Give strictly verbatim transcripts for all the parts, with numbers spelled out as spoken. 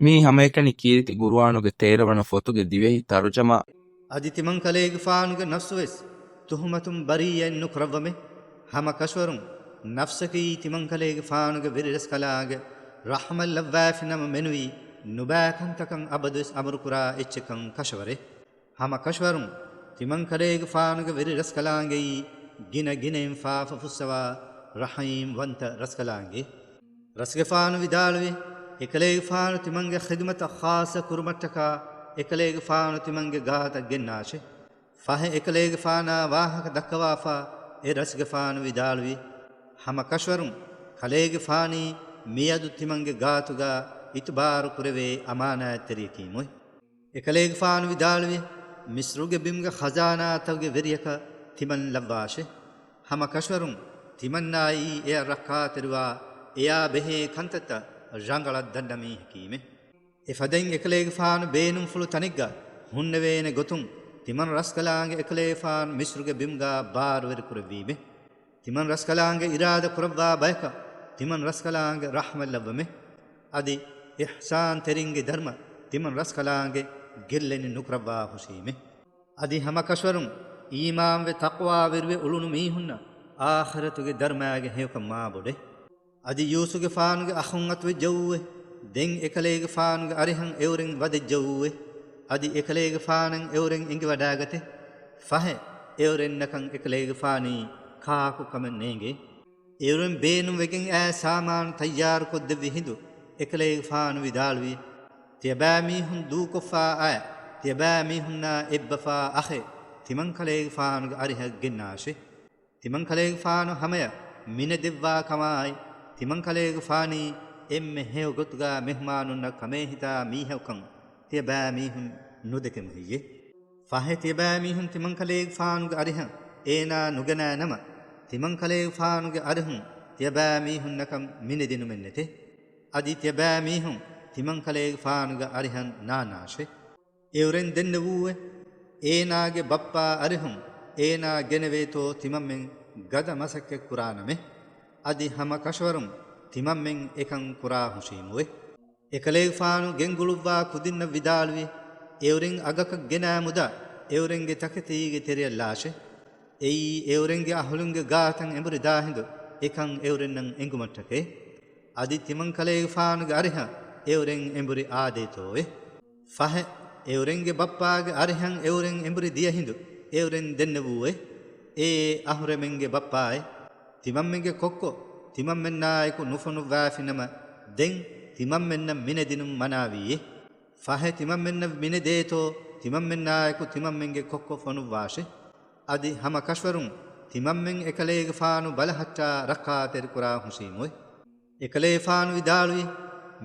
މީ ހަމައެކަނި ކީރިތި ގުރުއާނުގެ ތޭރަ ވަނަ ފޮތުގެ ދިވެހި ތަރުޖަމާ. އަދި ތިމަންކަލޭގެފާނުގެ ނަފްސުވެސް ތުހުމަތުން ބަރީއަތް ނުކުރައްވަމެ. ހަމަ ކަށަވަރުން ނަފްސަކީ ތިމަންކަލޭގެފާނުގެ ވެރިރަސްކަލާނގެ ރަޙްމަތް ލައްވާފިނަމަ މެނުވީ ނުބައި ކަންތަކަށް އަބަދުވެސް އަމުރުކުރާ އެއްޗެއްކަން ކަށަވަރޭ. ހަމަ ކަށަވަރުން ތިމަންކަލޭގެފާނުގެ ވެރި ރަސްކަލާނގެއީ ގިނަ ގިނައިން ފާފަ ފުއްސަވާ ރަޙީމް ވަންތަ ރަސްކަލާނގެ. ރަސްގެފާނު ވިދާޅުވި، އެކަލޭގެފާނު ތިމަންގެ ޚިދުމަތަށް ޚާއްޞަ ކުރުމަށްޓަކާ އެކަލޭގެފާނު ތިމަންގެ ގާތަށް ގެންނާށެ. ފަހެ އެކަލޭގެފާނާ ވާހަކަ ދައްކަވާފާ އެ ރަސްގެފާނު ވިދާޅުވި، ހަމަ ކަށަވަރުން ކަލޭގެފާނީ މިއަދު ތިމަންގެ ގާތުގަ އިތުބާރު ކުރެވޭ އަމާނާތްތެރިޔަކީމުއް. އެކަލޭގެފާނު ވިދާޅުވި، މިސްރުގެ ބިމުގެ ޚަޒާނާތަކުގެ ވެރިޔަކަށް ތިމަން ލައްވާށެ. ހަމަ ކަށަވަރުން ތިމަންނާއީ އެއަށް ރައްކާތެރިވާ އެޔާ ބެހޭ ކަންތައްތައް ރަނގަޅަށް ދަންނަ މީހަކީމެ. އެފަދައިން އެކަލޭގެފާނު ބޭނުންފުޅު ތަނެއްގަ ހުންނެވޭނެ ގޮތުން ތިމަން ރަސްކަލާނގެ އެކަލޭގެފާނު މިސްރުގެ ބިމުގަ ބާރުވެރި ކުރެއްވީމެ. ތިމަން ރަސްކަލާނގެ އިރާދަ ކުރައްވާ ބަޔަކަށް ތިމަން ރަސްކަލާނގެ ރަޙްމަތް ލައްވަމެ. އަދި އިޙްސާންތެރިންގެ ދަރުމަ ތިމަން ރަސްކަލާނގެ ގެއްލެނި ނުކުރައްވާ ހުށީމެ. އަދި ހަމަ ކަށަވަރުން އީމާންވެ ތަޤްވާވެރިވެ އުޅުނު މީހުންނަށް އާޚިރަތުގެ ދަރުމާގެ ހެޔޮކަން މާބޮޑެ. އަދި ޔޫސުގެފާނުގެ އަޚުން އަތުވެއްޖައޫވެ. ދެން އެކަލޭގެފާނުގެ އަރިހަށް އެއުރެން ވަދެއްޖައޫވެ. އަދި އެކަލޭގެފާނަށް އެއުރެން އެނގިވަޑާގަތެ. ފަހެ އެއުރެންނަކަށް އެކަލޭގެފާނީ ކާކު ކަމެއް ނޭނގޭ. އެއުރެން ބޭނުންވެގެން އައި ސާމާނު ތައްޔާރުކޮށްދެއްވި ހިނދު އެކަލޭގެފާނު ވިދާޅުވި، ތިޔަބައިމީހުން ދޫކޮށްފާ އައި ތިޔަބައިމީހުންނާ އެއްބަފާ އަޚެއް ތިމަންކަލޭގެފާނުގެ އަރިހަށް ގެންނާށެ. ތިމަންކަލޭގެފާނު ހަމަޔަށް މިނެދެއްވާ ކަމާއި، ތިމަންކަލޭގެފާނީ އެންމެ ހެޔޮ ގޮތުގަ މެހުމާނުންނަށް ކަމޭހިތާ މީހަކުކަން ތިޔަބައިމީހުން ނުދެކެމު ހެއްޔެ؟ ފަހެ ތިޔަބައިމީހުން ތިމަންކަލޭގެފާނުގެ އަރިހަށް އޭނާ ނުގެނާ ނަމަ، ތިމަންކަލޭގެފާނުގެ އަރިހުން ތިޔަބައިމީހުންނަކަށް މިނެދިނުމެއް ނެތޭ. އަދި ތިޔަބައިމީހުން ތިމަންކަލޭގެފާނުގެ އަރިހަށް ނާންނާށެ. އެއުރެން ދެންނެވޫއެ، އޭނާގެ ބައްޕާ އަރިހުން އޭނާ ގެނެވޭތޯ ތިމަންމެން ގަދަ މަސައްކަތް ކުރާނަމޭ. އަދި ހަމަ ކަށަވަރުން ތިމަންމެން އެކަން ކުރާ ހުށީމުއެ. އެކަލޭގެފާނު ގެންގުޅުއްވާ ކުދިންނަށް ވިދާޅުވި، އެއުރެން އަގަކަށް ގެނާ މުދާ އެއުރެންގެ ތަކެތީގެ ތެރެއަށް ލާށެ. އެއީ އެއުރެންގެ އަހުލުންގެ ގާތަށް އެނބުރި ދާ ހިނދު އެކަން އެއުރެންނަށް އެނގުމަށްޓަކައި. އަދި ތިމަންކަލޭގެފާނުގެ އަރިހަށް އެއުރެން އެނބުރި އާދޭތޯއެ. ފަހެ، އެއުރެންގެ ބައްޕާގެ އަރިހަށް އެއުރެން އެނބުރި ދިޔަ ހިނދު އެއުރެން ދެންނެވޫއެ، އޭ އަހުރެމެންގެ ބައްޕާއޭ، ތިމަންމެންގެ ކޮއްކޮ ތިމަންމެންނާއެކު ނުފޮނުއްވާފިނަމަ، ދެން ތިމަންމެންނަށް މިނެދިނުން މަނާވީއޭ. ފަހެ ތިމަންމެންނަށް މިނެދޭތޯ، ތިމަންމެންނާއެކު ތިމަންމެންގެ ކޮއްކޮ ފޮނުއްވާށެ. އަދި ހަމަ ކަށަވަރުން ތިމަންމެން އެކަލޭގެފާނު ބަލަހައްޓާ ރައްކާތެރިކުރާ ހުށީމުއެ. އެކަލޭގެފާނު ވިދާޅުވި،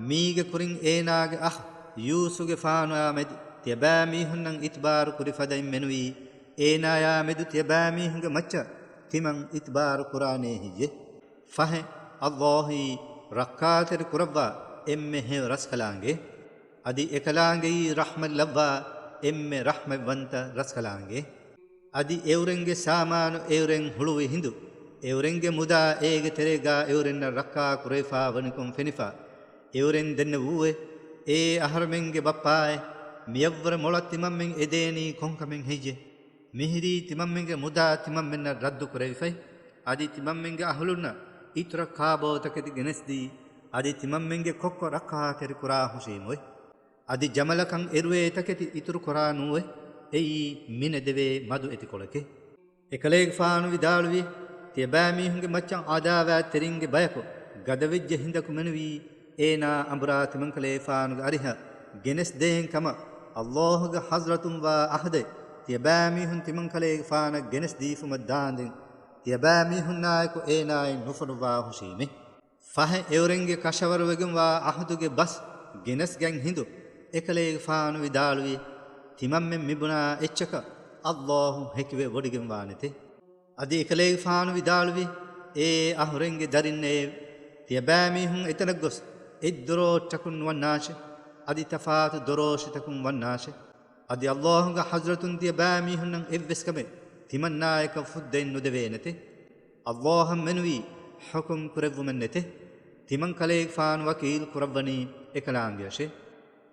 މީގެ ކުރިން އޭނާގެ އަޚް ޔޫސުގެފާނުއާ މެދު ތިޔަބައިމީހުންނަށް އިތުބާރު ކުރި ފަދައިން މެނުވީ، އޭނާޔާ މެދު ތިޔަބައިމީހުންގެ މައްޗަށް ތިމަން އިތުބާރު ކުރާނޭ ހެއްޔެ؟ ފަހެ، އައްލާހީ ރައްކާތެރި ކުރައްވާ އެންމެ ހެޔޮ ރަސްކަލާނގެ. އަދި އެކަލާނގެއީ ރަޙްމަތް ލައްވާ އެންމެ ރަޙްމަތްވަންތަ ރަސްކަލާނގެ. އަދި އެއުރެންގެ ސާމާނު އެއުރެން ހުޅުވި ހިނދު، އެއުރެންގެ މުދާ އޭގެ ތެރޭގާ އެއުރެންނަށް ރައްކާ ކުރެވިފާ ވަނިކޮން ފެނިފާ، އެއުރެން ދެންނެވޫއެ، އޭ އަހަރެމެންގެ ބައްޕާއޭ، މިއަށްވުރެ މޮޅަށް ތިމަންމެން އެދޭނީ ކޮންކަމެއް ހެއްޔެ؟ މިހިރީ ތިމަންމެންގެ މުދާ ތިމަންމެންނަށް ރައްދު ކުރެވިފައި، އަދި ތިމަންމެންގެ އަހުލުންނަށް އިތުރަށް ކާބޯތަކެތި ގެނެސްދީ، އަދި ތިމަންމެންގެ ކޮއްކޮ ރައްކާތެރި ކުރާ ހުށީމުއެ. އަދި ޖަމަލަކަށް އެރުވޭ ތަކެތި އިތުރު ކުރާ ނޫއެ، އެއީ މިނެދެވޭ މަދު އެތިކޮޅެކޭ. އެކަލޭގެފާނު ވިދާޅުވި، ތިޔަބައިމީހުންގެ މައްޗަށް އަދާވާތްތެރިންގެ ބަޔަކު ގަދަވެއްޖެ ހިނދަކު މެނުވީ، އޭނާ އަނބުރާ ތިމަންކަލޭގެފާނުގެ އަރިހަށް ގެނެސްދޭން ކަމަށް އައްލާހުގެ ޙަޟްރަތުން ވާ ޢަހުދެއް ތިޔަބައިމީހުން ތިމަންކަލޭގެފާނަށް ގެނެސްދީފުމަށް ދާންދެން، ތިޔަބައިމީހުންނާއެކު އޭނާއިން ނުފޮނުއްވާ ހުށީމެ. ފަހެ އެއުރެންގެ ކަށަވަރުވެގެންވާ ޢަހުދުގެ ބަސް ގެނެސްގެން ހިނދު އެކަލޭގެފާނު ވިދާޅުވި، ތިމަންމެން މިބުނާ އެއްޗަކަށް އައްލާހު ހެކިވެ ވޮޑިގެންވާނެތެ. އަދި އެކަލޭގެފާނު ވިދާޅުވި، އޭ އަހުރެންގެ ދަރިންނޭވެ! ތިޔަބައިމީހުން އެތަނަށް ގޮސް އެއްދޮރޯއްޓަކުން ނުވަންނާށެ، އަދި ތަފާތު ދޮރޯށިތަކުން ވަންނާށެ. އަދި އައްލާހުގެ ޙަޟްރަތުން ތިޔަބައިމީހުންނަށް އެއްވެސް ކަމެއް ތިމަންނާޔަކަށް ފުއްދައެއް ނުދެވޭނެތެ. އައްލާހަށް މެނުވީ ޙުކުމް ކުރެއްވުމެއް ނެތެ. ތިމަން ކަލޭގެފާނު ވަކީލު ކުރައްވަނީ އެކަލާނގެއަށެ.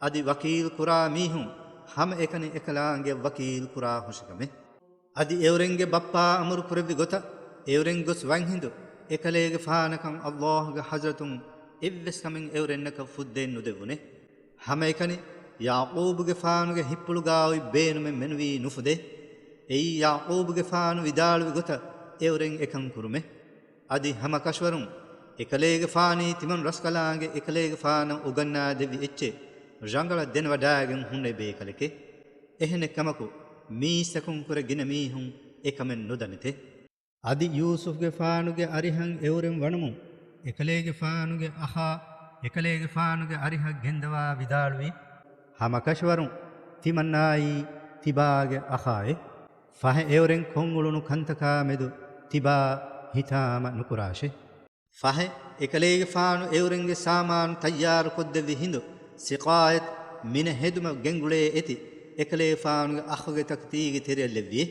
އަދި ވަކީލް ކުރާ މީހުން ހަމައެކަނި އެކަލާނގެ ވަކީލް ކުރާ ހުށިކަމެއް. އަދި އެއުރެންގެ ބައްޕާ އަމުރު ކުރެއްވި ގޮތަށް އެއުރެން ގޮސް ވަންހިނދު އެކަލޭގެފާނަކަށް އައްލާހުގެ ޙަޟްރަތުން އެއްވެސް ކަމެއް އެއުރެންނަކަށް ފުއްދޭން ނުދެއްވުނެ. ހަމައެކަނި ޔަޢުޤޫބުގެފާނުގެ ހިތްޕުޅުގާ އޮތް ބޭނުމެއް މެނުވީ ނުފުދޭ. އެއީ ޔަޢުޤޫބުގެފާނު ވިދާޅުވި ގޮތަށް އެއުރެން އެކަން ކުރުމެއް. އަދި ހަމަ ކަށަވަރުން އެކަލޭގެފާނީ ތިމަން ރަސްކަލާނގެ އެކަލޭގެފާނަށް އުގަންނާ ދެއްވި އެއްޗެއް ރަނގަޅަށް ދެނެވަޑާގެން ހުންނެވި ބޭކަލެކޭ. އެހެނެއް ކަމަކު، މީސްތަކުން ކުރެ ގިނަ މީހުން އެކަމެއް ނުދަނެތެ. އަދި ޔޫސުފްގެފާނުގެ އަރިހަށް އެއުރެން ވަނުމުން، އެކަލޭގެފާނުގެ އަޚާ އެކަލޭގެފާނުގެ އަރިހަށް ގެންދަވާ ވިދާޅުވީ، ހަމަ ކަށަވަރުން ތިމަންނާއީ ތިބާގެ އަޚާއެއް. ފަހެ އެއުރެން ކޮށްއުޅުނު ކަންތަކާ މެދު ތިބާ ހިތާމަ ނުކުރާށޭ. ފަހެ އެކަލޭގެފާނު އެއުރެންގެ ސާމާނު ތައްޔާރު ކޮށްދެއްވި ހިނދު، ސިޤާޔަތް، މިނެ ހެދުމަށް ގެންގުޅޭ އެތި އެކަލޭގެފާނުގެ އަޚުގެ ތަކެތީގެ ތެރެއަށް ލެއްވިއޭ.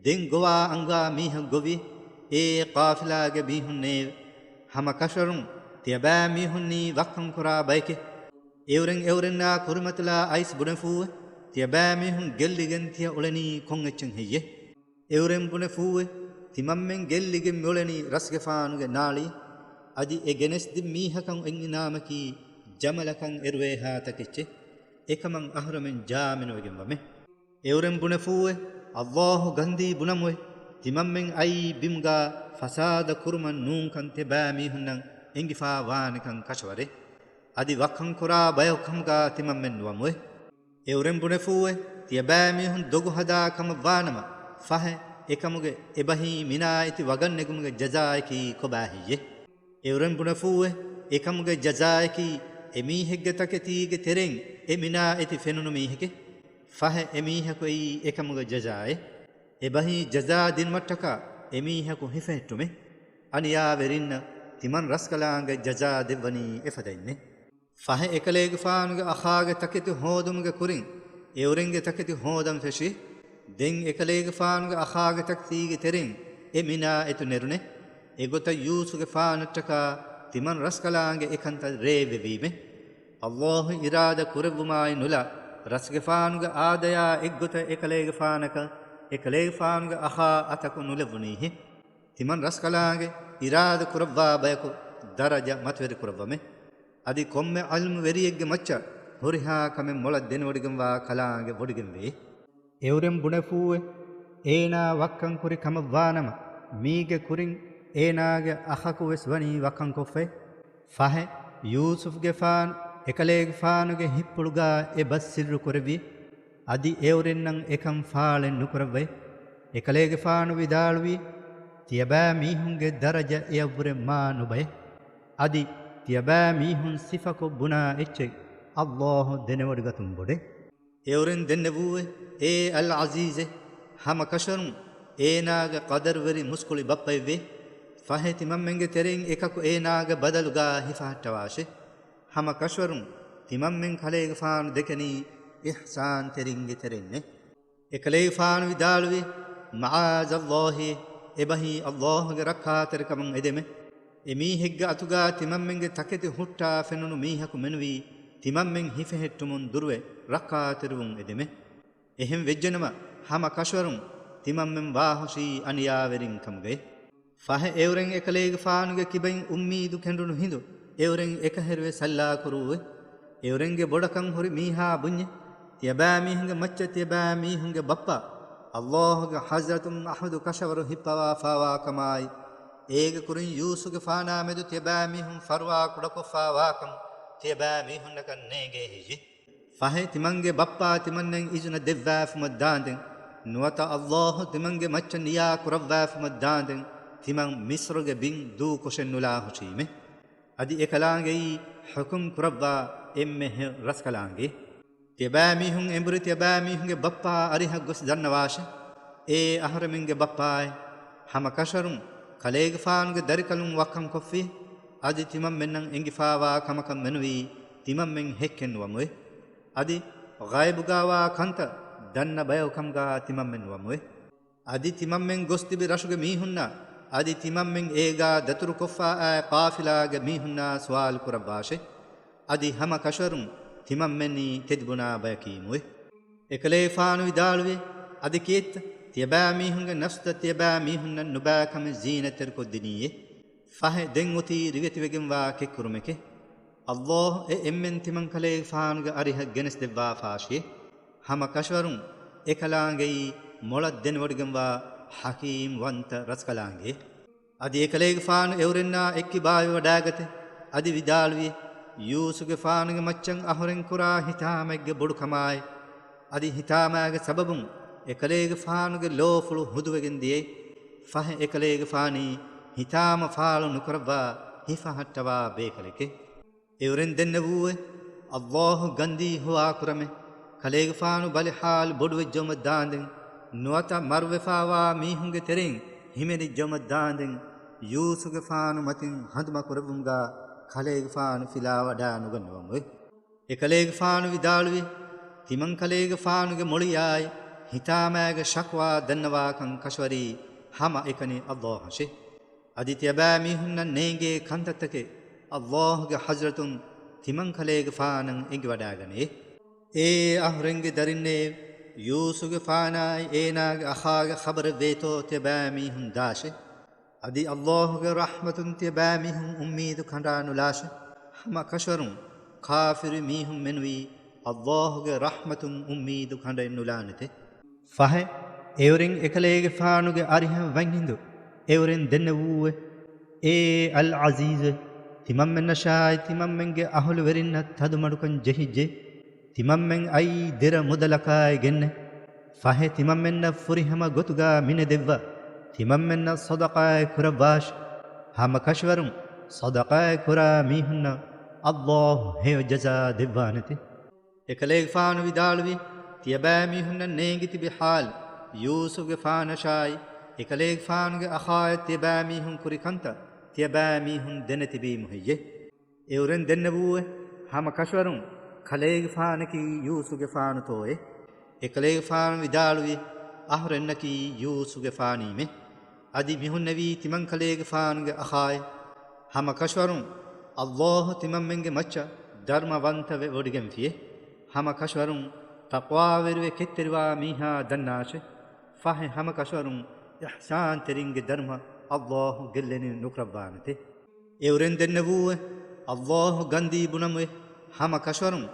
ދެން ގޮވާ އަންގާ މީހަކު ގޮވި، އޭ ޤާފިލާގެ މީހުންނޭވެ! ހަމަ ކަށަވަރުން ތިޔަބައިމީހުންނީ ވައްކަން ކުރާ ބައެކޭ. އެއުރެން އެއުރެންނާ ކުރިމަތިލާ އައިސް ބުނެފޫވެ، ތިޔަބައިމީހުން ގެއްލިގެން ތިޔަ އުޅެނީ ކޮން އެއްޗެއް ހެއްޔޭ؟ އެއުރެން ބުނެފޫވެ، ތިމަންމެން ގެއްލިގެން މިއުޅެނީ ރަސްގެފާނުގެ ނާޅީ. އަދި އެ ގެނެސްދިން މީހަކަށް އެއް އިނާމަކީ ޖަމަލަކަށް އެރުވޭހާ ތަކެއްޗެއް. އެކަމަށް އަހުރެމެން ޖާމިނުވެގެންވަމެ. އެއުރެން ބުނެފޫވެ، އައްލާހު ގަންދީ ބުނަމުވެ، ތިމަންމެން އައީ ބިމުގާ ފަސާދަ ކުރުމަށް ނޫންކަން ތިޔަބައިމީހުންނަށް އެނގިފާ ވާނެކަން ކަށަވަރޭ. އަދި ވައްކަން ކުރާ ބަޔަކު ކަމުގާ ތިމަންމެން ނުވަމުވެ. އެއުރެން ބުނެފޫވެ، ތިޔަބައިމީހުން ދޮގު ހަދާ ކަމަށް ވާނަމަ، ފަހެ އެކަމުގެ އެބަހީ މިނާ އެތި ވަގަށް ނެގުމުގެ ޖަޒާއަކީ ކޮބާ ހެއްޔޭ؟ އެއުރެން ބުނެފޫވެ، އެކަމުގެ ޖަޒާއަކީ އެމީހެއްގެ ތަކެތީގެ ތެރެއިން އެ މިނާ އެތި ފެނުނު މީހެކޭ. ފަހެ އެމީހަކު އެއީ އެކަމުގެ ޖަޒާއޭ. އެބަހީ ޖަޒާ ދިނުމަށްޓަކާ އެމީހަކު ހިފެހެއްޓުމޭ. އަނިޔާވެރިންނަށް ތިމަން ރަސްކަލާނގެ ޖަޒާ ދެއްވަނީ އެފަދައިންނޭ. ފަހެ އެކަލޭގެފާނުގެ އަޚާގެ ތަކެތި ހޯދުމުގެ ކުރިން އެއުރެންގެ ތަކެތި ހޯދަން ފެށި. ދެން އެކަލޭގެފާނުގެ އަޚާގެ ތަކެތީގެ ތެރެއިން އެ މިނާ އެތު ނެރުނެ. އެގޮތަށް ޔޫސުގެފާނަށްޓަކާ ތިމަން ރަސްކަލާނގެ އެކަންތައް ރޭވެވީމެ. އައްލާހު އިރާދަ ކުރެއްވުމާއި ނުލާ، ރަސްގެފާނުގެ އާދަޔާ އެއްގޮތަށް އެކަލޭގެފާނަކަށް އެކަލޭގެފާނުގެ އަޚާ އަތަކު ނުލެއްވުނީހެ. ތިމަން ރަސްކަލާނގެ އިރާދަ ކުރައްވާ ބަޔަކު ދަރަޖަ މަތިވެރި ކުރައްވަމެ. އަދި ކޮންމެ ޢިލްމުވެރިއެއްގެ މައްޗަށް ހުރިހާ ކަމެއް މޮޅަށް ދެނެވޮޑިގެންވާ ކަލާނގެ ވޮޑިގެންވޭ. އެއުރެން ބުނެފޫވެ، އޭނާ ވައްކަން ކުރި ކަމަށްވާނަމަ، މީގެ ކުރިން އޭނާގެ އަޚަކު ވެސް ވަނީ ވައްކަން ކޮށްފައި. ފަހެ، ޔޫސުފްގެފާނު އެކަލޭގެފާނުގެ ހިތްޕުޅުގާ އެ ބަސް ސިއްރު ކުރެއްވި. އަދި އެއުރެންނަށް އެކަން ފާޅެއް ނުކުރައްވައި. އެކަލޭގެފާނު ވިދާޅުވީ، ތިޔަބައިމީހުންގެ ދަރަޖަ އެއަށްވުރެ މާ ނުބައެ. އަދި ތިޔަބައިމީހުން ސިފަކޮށް ބުނާ އެއްޗެއް އައްލާހު ދެނެވޮޑިގަތުން ބޮޑެ. އެއުރެން ދެންނެވޫއެ، އޭ އަލް ޢަޒީޒެ، ހަމަ ކަށަވަރުން އޭނާގެ ޤަދަރުވެރި މުސްކުޅި ބައްޕައެއްވޭ. ފަހެ ތިމަންމެންގެ ތެރެއިން އެކަކު އޭނާގެ ބަދަލުގާ ހިފަހައްޓަވާށޭ. ހަމަ ކަށަވަރުން ތިމަންމެން ކަލޭގެފާނު ދެކެނީ އިޙްސާންތެރިންގެ ތެރެއިންނޭ. އެކަލޭގެފާނު ވިދާޅުވީ، މަޢާޒައްލާހި، އެބަހީ އައްލާހުގެ ރައްކާތެރިކަމުން އެދެމެ. އެމީހެއްގެ އަތުގާ ތިމަންމެންގެ ތަކެތި ހުއްޓާ ފެނުނު މީހަކު މެނުވީ، ތިމަންމެން ހިފެހެއްޓުމުން ދުރުވެ ރައްކާތެރިވުން އެދެމެ. އެހެން ވެއްޖެނަމަ، ހަމަ ކަށަވަރުން ތިމަންމެން ވާހުށީ އަނިޔާވެރިން ކަމުގައި. ފަހެ އެއުރެން އެކަލޭގެފާނުގެ ކިބައިން އުއްމީދު ކެނޑުނު ހިނދު، އެއުރެން އެކަހެރިވެ ސައްލާކުރޫއެ. އެއުރެންގެ ބޮޑަކަން ހުރި މީހާ ބުންޏެ، ތިޔަބައިމީހުންގެ މައްޗަށް ތިޔަބައިމީހުންގެ ބައްޕަ އައްލާހުގެ ޙަޟްރަތުން އަހުދު ކަށަވަރު ހިއްޕަވާފާވާ ކަމާއި، އޭގެ ކުރިން ޔޫސުގެފާނާ މެދު ތިޔަބައިމީހުން ފަރުވާ ކުޑަކޮށްފާވާކަން ތިޔަބައިމީހުންނަކަށް ނޭނގޭ ހެއްޔެ؟ ފަހެ ތިމަންގެ ބައްޕާ ތިމަންނަށް އިޒުނަ ދެއްވާފުމަށް ދާނދެން، ނުވަތަ އައްލާހު ތިމަންގެ މައްޗަށް ނިޔާ ކުރައްވާފުމަށް ދާނދެން، ތިމަން މިޞްރުގެ ބިން ދޫކޮށެއްނުލާ ހުށީމެ. އަދި އެކަލާނގެއީ ޙުކުމް ކުރައްވާ އެންމެހެން ރަސްކަލާނގެ. ތިޔަބައިމީހުން އެނބުރި ތިޔަބައިމީހުންގެ ބައްޕާ އަރިހަށް ގޮސް ދަންނަވާށެ. އޭ އަހަރެމެންގެ ބައްޕާއޭ! ހަމަ ކަށަވަރުން ކަލޭގެފާނުގެ ދަރިކަލުން ވައްކަން ކޮށްފި. އަދި ތިމަންމެންނަށް އެނގިފާވާ ކަމަކަށް މެނުވީ ތިމަންމެން ހެއްކެއް ނުވަމުވެ. އަދި ޣައިބުގާވާ ކަންތައް ދަންނަ ބަޔަކު ކަމުގާ ތިމަންމެން ނުވަމުވެ. އަދި ތިމަންމެން ގޮސް ތިބި ރަށުގެ މީހުންނާ، އަދި ތިމަންމެން އޭގާ ދަތުރުކޮށްފާ އައި ޤާފިލާގެ މީހުންނާ ސުވާލު ކުރައްވާށެ. އަދި ހަމަ ކަށަވަރުން ތިމަންމެންނީ ތެދުބުނާ ބަޔަކީމުއޭ. އެކަލޭގެފާނު ވިދާޅުވި، އަދި ކިއެއްތަ؟ ތިޔަބައިމީހުންގެ ނަފްސުތައް ތިޔަބައިމީހުންނަށް ނުބައިކަމެއް ޒީނަތްތެރިކޮށްދިނީއޭ. ފަހެ ދެން އޮތީ ރިވެތިވެގެންވާ ކެއްކުރުމެކޭ. ﷲ އެ އެންމެން ތިމަންކަލޭގެފާނުގެ އަރިހަށް ގެނެސްދެއްވާފާށޭ. ހަމަ ކަށަވަރުން އެކަލާނގެއީ މޮޅަށް ދެނެވޮޑިގެންވާ ޙަކީމް ވަންތަ ރަސްކަލާނގެ. އަދި އެކަލޭގެފާނު އެއުރެންނާ އެއްކިބާވެވަޑާގަތެ، އަދި ވިދާޅުވި، ޔޫސުގެފާނުގެ މައްޗަށް އަހުރެން ކުރާ ހިތާމައެއްގެ ބޮޑުކަމާއި، އަދި ހިތާމާގެ ސަބަބުން އެކަލޭގެފާނުގެ ލޯފުޅު ހުދުވެގެން ދިޔައީ. ފަހެ އެކަލޭގެފާނީ ހިތާމަ ފާޅު ނުކުރައްވާ ހިފަހައްޓަވާ ބޭކަލެކޭ. އެއުރެން ދެންނެވޫއެ، ﷲ ގަންދީ ހުވާކުރަމެ، ކަލޭގެފާނު ބަލި ޙާލު ބޮޑުވެއްޖައުމަށް ދާނދެން، ނުވަތަ މަރުވެފާވާ މީހުންގެ ތެރެއިން ހިމެނިއްޖައުމަށް ދާނދެން، ޔޫސުގެފާނު މަތިން ހަނދުމަކުރެއްވުމުގާ ކަލޭގެފާނު ފިލާވަޑާ ނުގަންނަވަމުއެ. އެކަލޭގެފާނު ވިދާޅުވި، ތިމަންކަލޭގެފާނުގެ މޮޅިޔާއި ހިތާމައިގެ ޝަކުވާ ދަންނަވާކަން ކަށަވަރީ ހަމަ އެކަނި ﷲ އަށެ. އަދި ތިޔަބައިމީހުންނަށް ނޭނގޭ ކަންތައްތަކެއް ﷲގެ ޙަޟްރަތުން ތިމަންކަލޭގެފާނަށް އެނގިވަޑާގަނޭ. އޭ އަހުރެންގެ ދަރިންނޭ، ޔޫސުގެފާނާއި އޭނާގެ އަޚާގެ ޚަބަރެއް ވޭތޯ ތިޔަބައިމީހުން ދާށޭ. އަދި ﷲގެ ރަޙްމަތުން ތިޔަބައިމީހުން އުއްމީދު ކަނޑާ ނުލާށޭ. ހަމަ ކަށަވަރުން ކާފިރު މީހުން މެނުވީ ﷲގެ ރަޙްމަތުން އުއްމީދު ކަނޑައެއް ނުލާނެތެ. ފަހެ، އެއުރެން އެކަލޭގެފާނުގެ އަރިހަށް ވަންހިނދު އެއުރެން ދެންނެވޫއެ، އޭ އަލް ޢަޒީޒޭ، ތިމަންމެންނަށާއި ތިމަންމެންގެ އަހުލުވެރިންނަށް ތަދުމަޑުކަން ޖެހިއްޖެ. ތިމަންމެން އައީ ދެރަ މުދަލަކާއި ގެންނެ. ފަހެ ތިމަންމެންނަށް ފުރިހަމަ ގޮތުގާ މިނެދެއްވާ. ތިމަންމެންނަށް ޞަދަޤާތް ކުރައްވާށި. ހަމަ ކަށަވަރުން ޞަދަޤާތް ކުރާ މީހުންނަށް ﷲ ހެޔޮ ޖަޒާ ދެއްވާނެތެ. އެކަލޭގެފާނު ވިދާޅުވި، ތިޔަބައިމީހުންނަށް ނޭނގި ތިބި ޙާލު، ޔޫސުގެފާނަށާއި އެކަލޭގެފާނުގެ އަޚާއަށް ތިޔަބައިމީހުން ކުރި ކަންތައް ތިޔަބައިމީހުން ދެނެތިބީމު ހެއްޔެ؟ އެއުރެން ދެންނެވޫއެ، ހަމަ ކަށަވަރުން ކަލޭގެފާނަކީ ޔޫސުގެފާނުތޯއޭ؟ އެކަލޭގެފާނު ވިދާޅުވި، އަހުރެންނަކީ ޔޫސުގެފާނީމެ. އަދި މިހުންނެވީ ތިމަންކަލޭގެފާނުގެ އަޚާއެއް. ހަމަ ކަށަވަރުން ﷲ ތިމަންމެންގެ މައްޗަށް ދަރުމަވަންތަވެ ވޮޑިގެންފިޔޭ. ހަމަ ކަށަވަރުން ތަޤްވާވެރިވެ ކެތްތެރިވާ މީހާ ދަންނާށޭ. ފަހެ ހަމަ ކަށަވަރުން އިޙްސާންތެރިންގެ ދަރުމަ ﷲ ގެއްލެނި ނުކުރައްވާނެތެ. އެއުރެން ދެންނެވޫއެ، ﷲ ގަންދީ ބުނަމުއެ، ހަމަ ކަށަވަރުން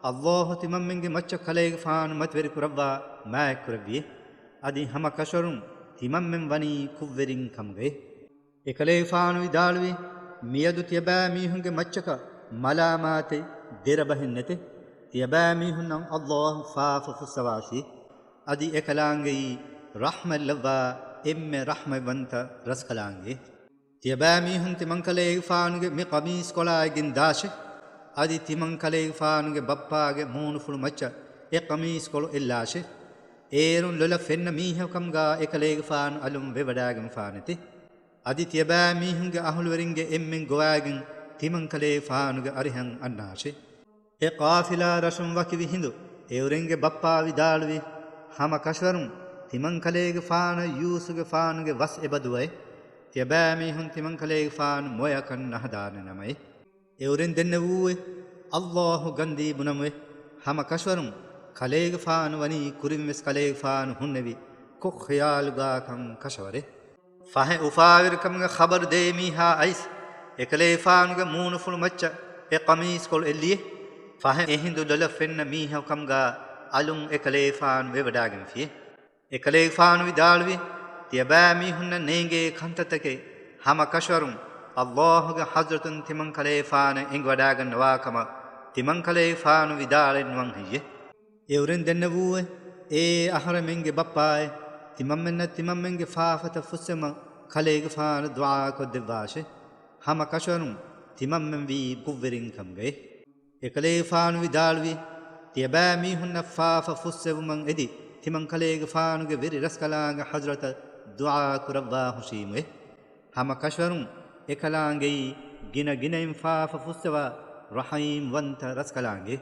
ﷲ ތިމަންމެންގެ މައްޗަށް ކަލޭގެފާނު މަތިވެރި ކުރައްވާ މާތްކުރެއްވިއެ. އަދި ހަމަ ކަށަވަރުން ތިމަންމެން ވަނީ ކުށްވެރިން ކަމުގައި. އެކަލޭގެފާނު ވިދާޅުވި، މިއަދު ތިޔަބައިމީހުންގެ މައްޗަކަށް މަލާމާތެއް ދެރަބަހެއް ނެތެ. ތިޔަބައިމީހުންނަށް ﷲ ފާފަ ފުއްސަވާށި. އަދި އެކަލާނގެއީ ރަޙްމަތްލައްވާ އެންމެ ރަޙްމަތްވަންތަ ރަސްކަލާނގެ. ތިޔަބައިމީހުން ތިމަންކަލޭގެފާނުގެ މި ޤަމީސްކޮޅާއި ގެންދާށެ. އަދި ތިމަންކަލޭގެފާނުގެ ބައްޕާގެ މޫނުފުޅު މައްޗަށް އެ ޤަމީސްކޮޅު އެއްލާށެ. އޭރުން ލޮލަށް ފެންނަ މީހަކު ކަމުގާ އެކަލޭގެފާނު އަލުން ވެވަޑާގެންފާނެތެ. އަދި ތިޔަބައިމީހުންގެ އަހުލުވެރިންގެ އެންމެން ގޮވާގެން ތިމަންކަލޭގެފާނުގެ އަރިހަށް އަންނާށެ. އެ ޤާފިލާ ރަށުން ވަކިވި ހިނދު އެއުރެންގެ ބައްޕާ ވިދާޅުވި، ހަމަ ކަށަވަރުން ތިމަންކަލޭގެފާނަށް ޔޫސުގެފާނުގެ ވަސް އެބަދުވައެ. ތިޔަބައިމީހުން ތިމަންކަލޭގެފާނު މޮޔަކަށް ނަހަދާނެ ނަމައެ. އެއުރެން ދެންނެވޫއެ، ﷲ ގަންދީ ބުނަމުއެ، ހަމަ ކަށަވަރުން ކަލޭގެފާނު ވަނީ ކުރިންވެސް ކަލޭގެފާނު ހުންނެވި ކޮށް ޚިޔާލުގާކަން ކަށަވަރެ. ފަހެ އުފާވެރިކަމުގެ ޚަބަރު ދޭ މީހާ އައިސް، އެކަލޭގެފާނުގެ މޫނުފުޅު މައްޗަށް އެ ޤަމީސްކޮޅު އެއްލިއެ. ފަހެ އެ ހިނދު ލޮލަށް ފެންނަ މީހަކު ކަމުގާ އަލުން އެކަލޭގެފާނު ވެވަޑާގެންފިއެ. އެކަލޭގެފާނު ވިދާޅުވި، ތިޔަބައިމީހުންނަށް ނޭނގޭ ކަންތައްތަކެއް ހަމަ ކަށަވަރުން ﷲގެ ޙަޟްރަތުން ތިމަންކަލޭގެފާނަށް އެނގިވަޑާގަންނަވާ ކަމަށް ތިމަންކަލޭގެފާނު ވިދާޅެއް ނުވަން ހެއްޔެ؟ އެއުރެން ދެންނެވޫއެ، އޭ އަހަރެމެންގެ ބައްޕާއޭ، ތިމަންމެންނަށް ތިމަންމެންގެ ފާފަތައް ފުއްސެވުމަށް ކަލޭގެފާނު ދުޢާ ކޮށްދެއްވާށޭ. ހަމަ ކަށަވަރުން ތިމަންމެން ވީ ކުށްވެރިން ކަމުގައި. އެކަލޭގެފާނު ވިދާޅުވި، ތިޔަބައިމީހުންނަށް ފާފަ ފުއްސެވުމަށް އެދި، ތިމަންކަލޭގެފާނުގެ ވެރިރަސްކަލާނގެ ޙަޟްރަތަށް ދުޢާ ކުރައްވާ ހުށީމުއޭ. ހަމަ ކަށަވަރުން އެކަލާނގެއީ ގިނަ ގިނައިން ފާފަ ފުއްސަވާ ރަޙީމްވަންތަ ރަސްކަލާނގެ.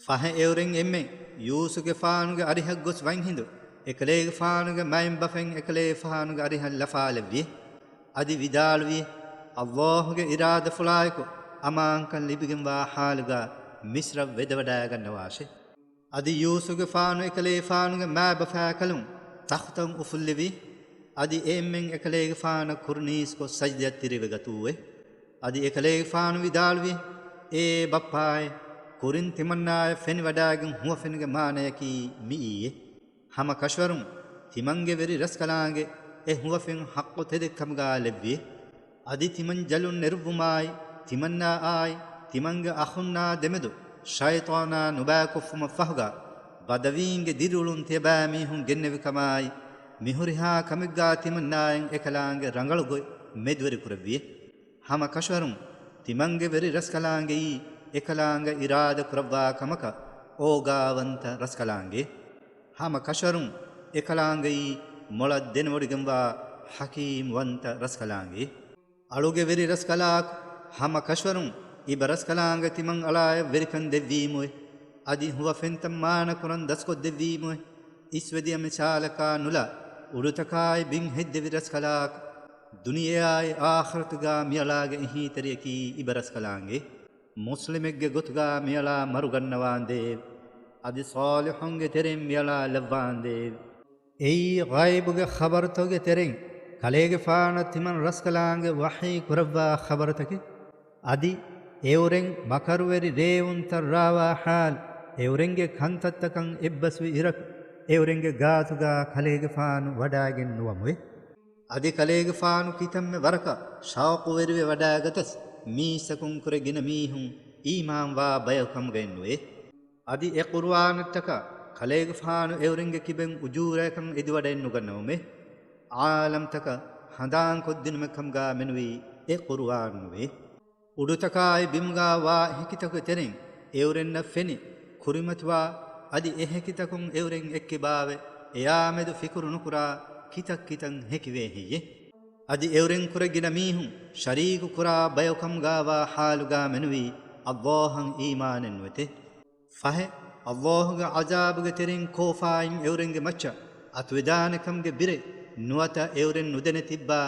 ފަހެ އެއުރެން އެންމެން ޔޫސުގެފާނުގެ އަރިހަށް ގޮސް ވަންހިނދު، އެކަލޭގެފާނުގެ މައިންބަފައިން އެކަލޭގެފާނުގެ އަރިހަށް ލަފާލެއްވި. އަދި ވިދާޅުވި، ﷲގެ އިރާދަފުޅާއެކު އަމާންކަން ލިބިގެންވާ ޙާލުގާ މިސްރަށް ވެދެވަޑައިގަންނަވާށެ. އަދި ޔޫސުފުގެފާނު އެކަލޭގެފާނުގެ މާބަފާކަލުން ތަޚްތަށް އުފުއްލެވި. އަދި އެއެންމެން އެކަލޭގެފާނަށް ކުރުނީސްކޮށް ސަޖްދަތެރިވެގަތުވެ. އަދި އެކަލޭގެފާނު ވިދާޅުވި، އޭ ބައްޕާއޭ، ކުރިން ތިމަންނާއަށް ފެނިވަޑައިގެން ހުވަފެނުގެ މާނަޔަކީ މިއީއޭ. ހަމަ ކަށަވަރުން ތިމަންގެ ވެރި ރަސްކަލާނގެ އެ ހުވަފެން ޙައްޤު ތެދެއް ކަމުގާ ލެއްވި. އަދި ތިމަން ޖަލުން ނެރުއްވުމާއި، ތިމަންނާއާއި، ތިމަންގެ އަޚުންނާ ދެމެދު ޝައިޠާނާ ނުބައިކޮށްފުމަށް ފަހުގާ، ބަދަވީންގެ ދިރިއުޅުން ތިޔަބައިމީހުން ގެންނެވި ކަމާއި، މިހުރިހާ ކަމެއްގާ ތިމަންނާއިން އެކަލާނގެ ރަނގަޅު ގޮތް މެދުވެރި ކުރެއްވި. ހަމަ ކަށަވަރުން ތިމަންގެ ވެރި ރަސްކަލާނގެއީ އެކަލާނގެ އިރާދަ ކުރައްވާ ކަމަކަށް އޯގާވަންތަ ރަސްކަލާނގެ. ހަމަ ކަށަވަރުން އެކަލާނގެއީ މޮޅަށް ދެނެވޮޑިގެންވާ ޙަކީމް ވަންތަ ރަސްކަލާނގެ. އަޅުގެ ވެރި ރަސްކަލާކު، ހަމަ ކަށަވަރުން އިބަ ރަސްކަލާނގެ ތިމަން އަޅާއަށް ވެރިކަން ދެއްވީމުއޭ. އަދި ހުވަފެންތައް މާނަކުރަން ދަސްކޮށްދެއްވީމުއޭ. އިސްވެދިޔަ މިސާލަކާ ނުލާ، އުޑުތަކާއި ބިން ހެއްދެވި ރަސްކަލާކު، ދުނިޔެއާއި އާޚިރަތުގާ މިއަޅާގެ އެހީތެރިޔަކީ އިބަ ރަސްކަލާނގެ. މުސްލިމެއްގެ ގޮތުގާ މިއަޅާ މަރުގަންނަވާނދޭވެ! އަދި ޞާލިޙުންގެ ތެރެއިން މިއަޅާ ލައްވާނދޭވެ! އެއީ ޣައިބުގެ ޚަބަރުތަކުގެ ތެރެއިން ކަލޭގެފާނަށް ތިމަން ރަސްކަލާނގެ ވަޙީ ކުރައްވާ ޚަބަރުތަކެއް. އަދި އެއުރެން މަކަރުވެރި ރޭވުންތައް ރާވާ ޙާލު، އެއުރެންގެ ކަންތައްތަކަން އެއްބަސްވި އިރަކު، އެއުރެންގެ ގާތުގާ ކަލޭގެފާނު ވަޑައިގެން ނުވަމުވެ. އަދި ކަލޭގެފާނު ކިތަންމެ ވަރަކަށް ޝައުޤުވެރިވެ ވަޑައިގަތަސް، މީސްތަކުން ކުރެ ގިނަ މީހުން އީމާންވާ ބަޔަކު ކަމުގައެއްނުވޭ. އަދި އެ ޤުރުއާނަށްޓަކާ ކަލޭގެފާނު އެއުރެންގެ ކިބައިން އުޖޫރަޔަކަށް އެދިވަޑައެއްނުގަންނަވަމޭ. ޢާލަމްތަކަށް ހަނދާންކޮށްދިނުމެއް ކަމުގާ މެނުވީ އެ ޤުރުއާންނުވޭ. އުޑުތަކާއި ބިމުގާ ވާ އެހެކިތަކުގެ ތެރެއިން އެއުރެންނަށް ފެނި، ކުރިމަތިވާ، އަދި އެހެކިތަކުން އެއުރެން އެއްކިބާވެ، އެޔާމެދު ފިކުރު ނުކުރާ ކިތައްކިތައް ހެކިވޭ ހެއްޔޭ؟ އަދި އެއުރެން ކުރެ ގިނަ މީހުން ޝަރީކު ކުރާ ބަޔަކު ކަމުގާވާ ޙާލުގާ މެނުވީ ﷲ އަށް އީމާނެއް ނުވެތެ. ފަހެ، ﷲ ގެ ޢަޛާބުގެ ތެރެއިން ކޯފާއިން އެއުރެންގެ މައްޗަށް އަތުވެދާނެ ކަމުގެ ބިރެއް ނުވަތަ އެއުރެން ނުދެނެ ތިއްބާ،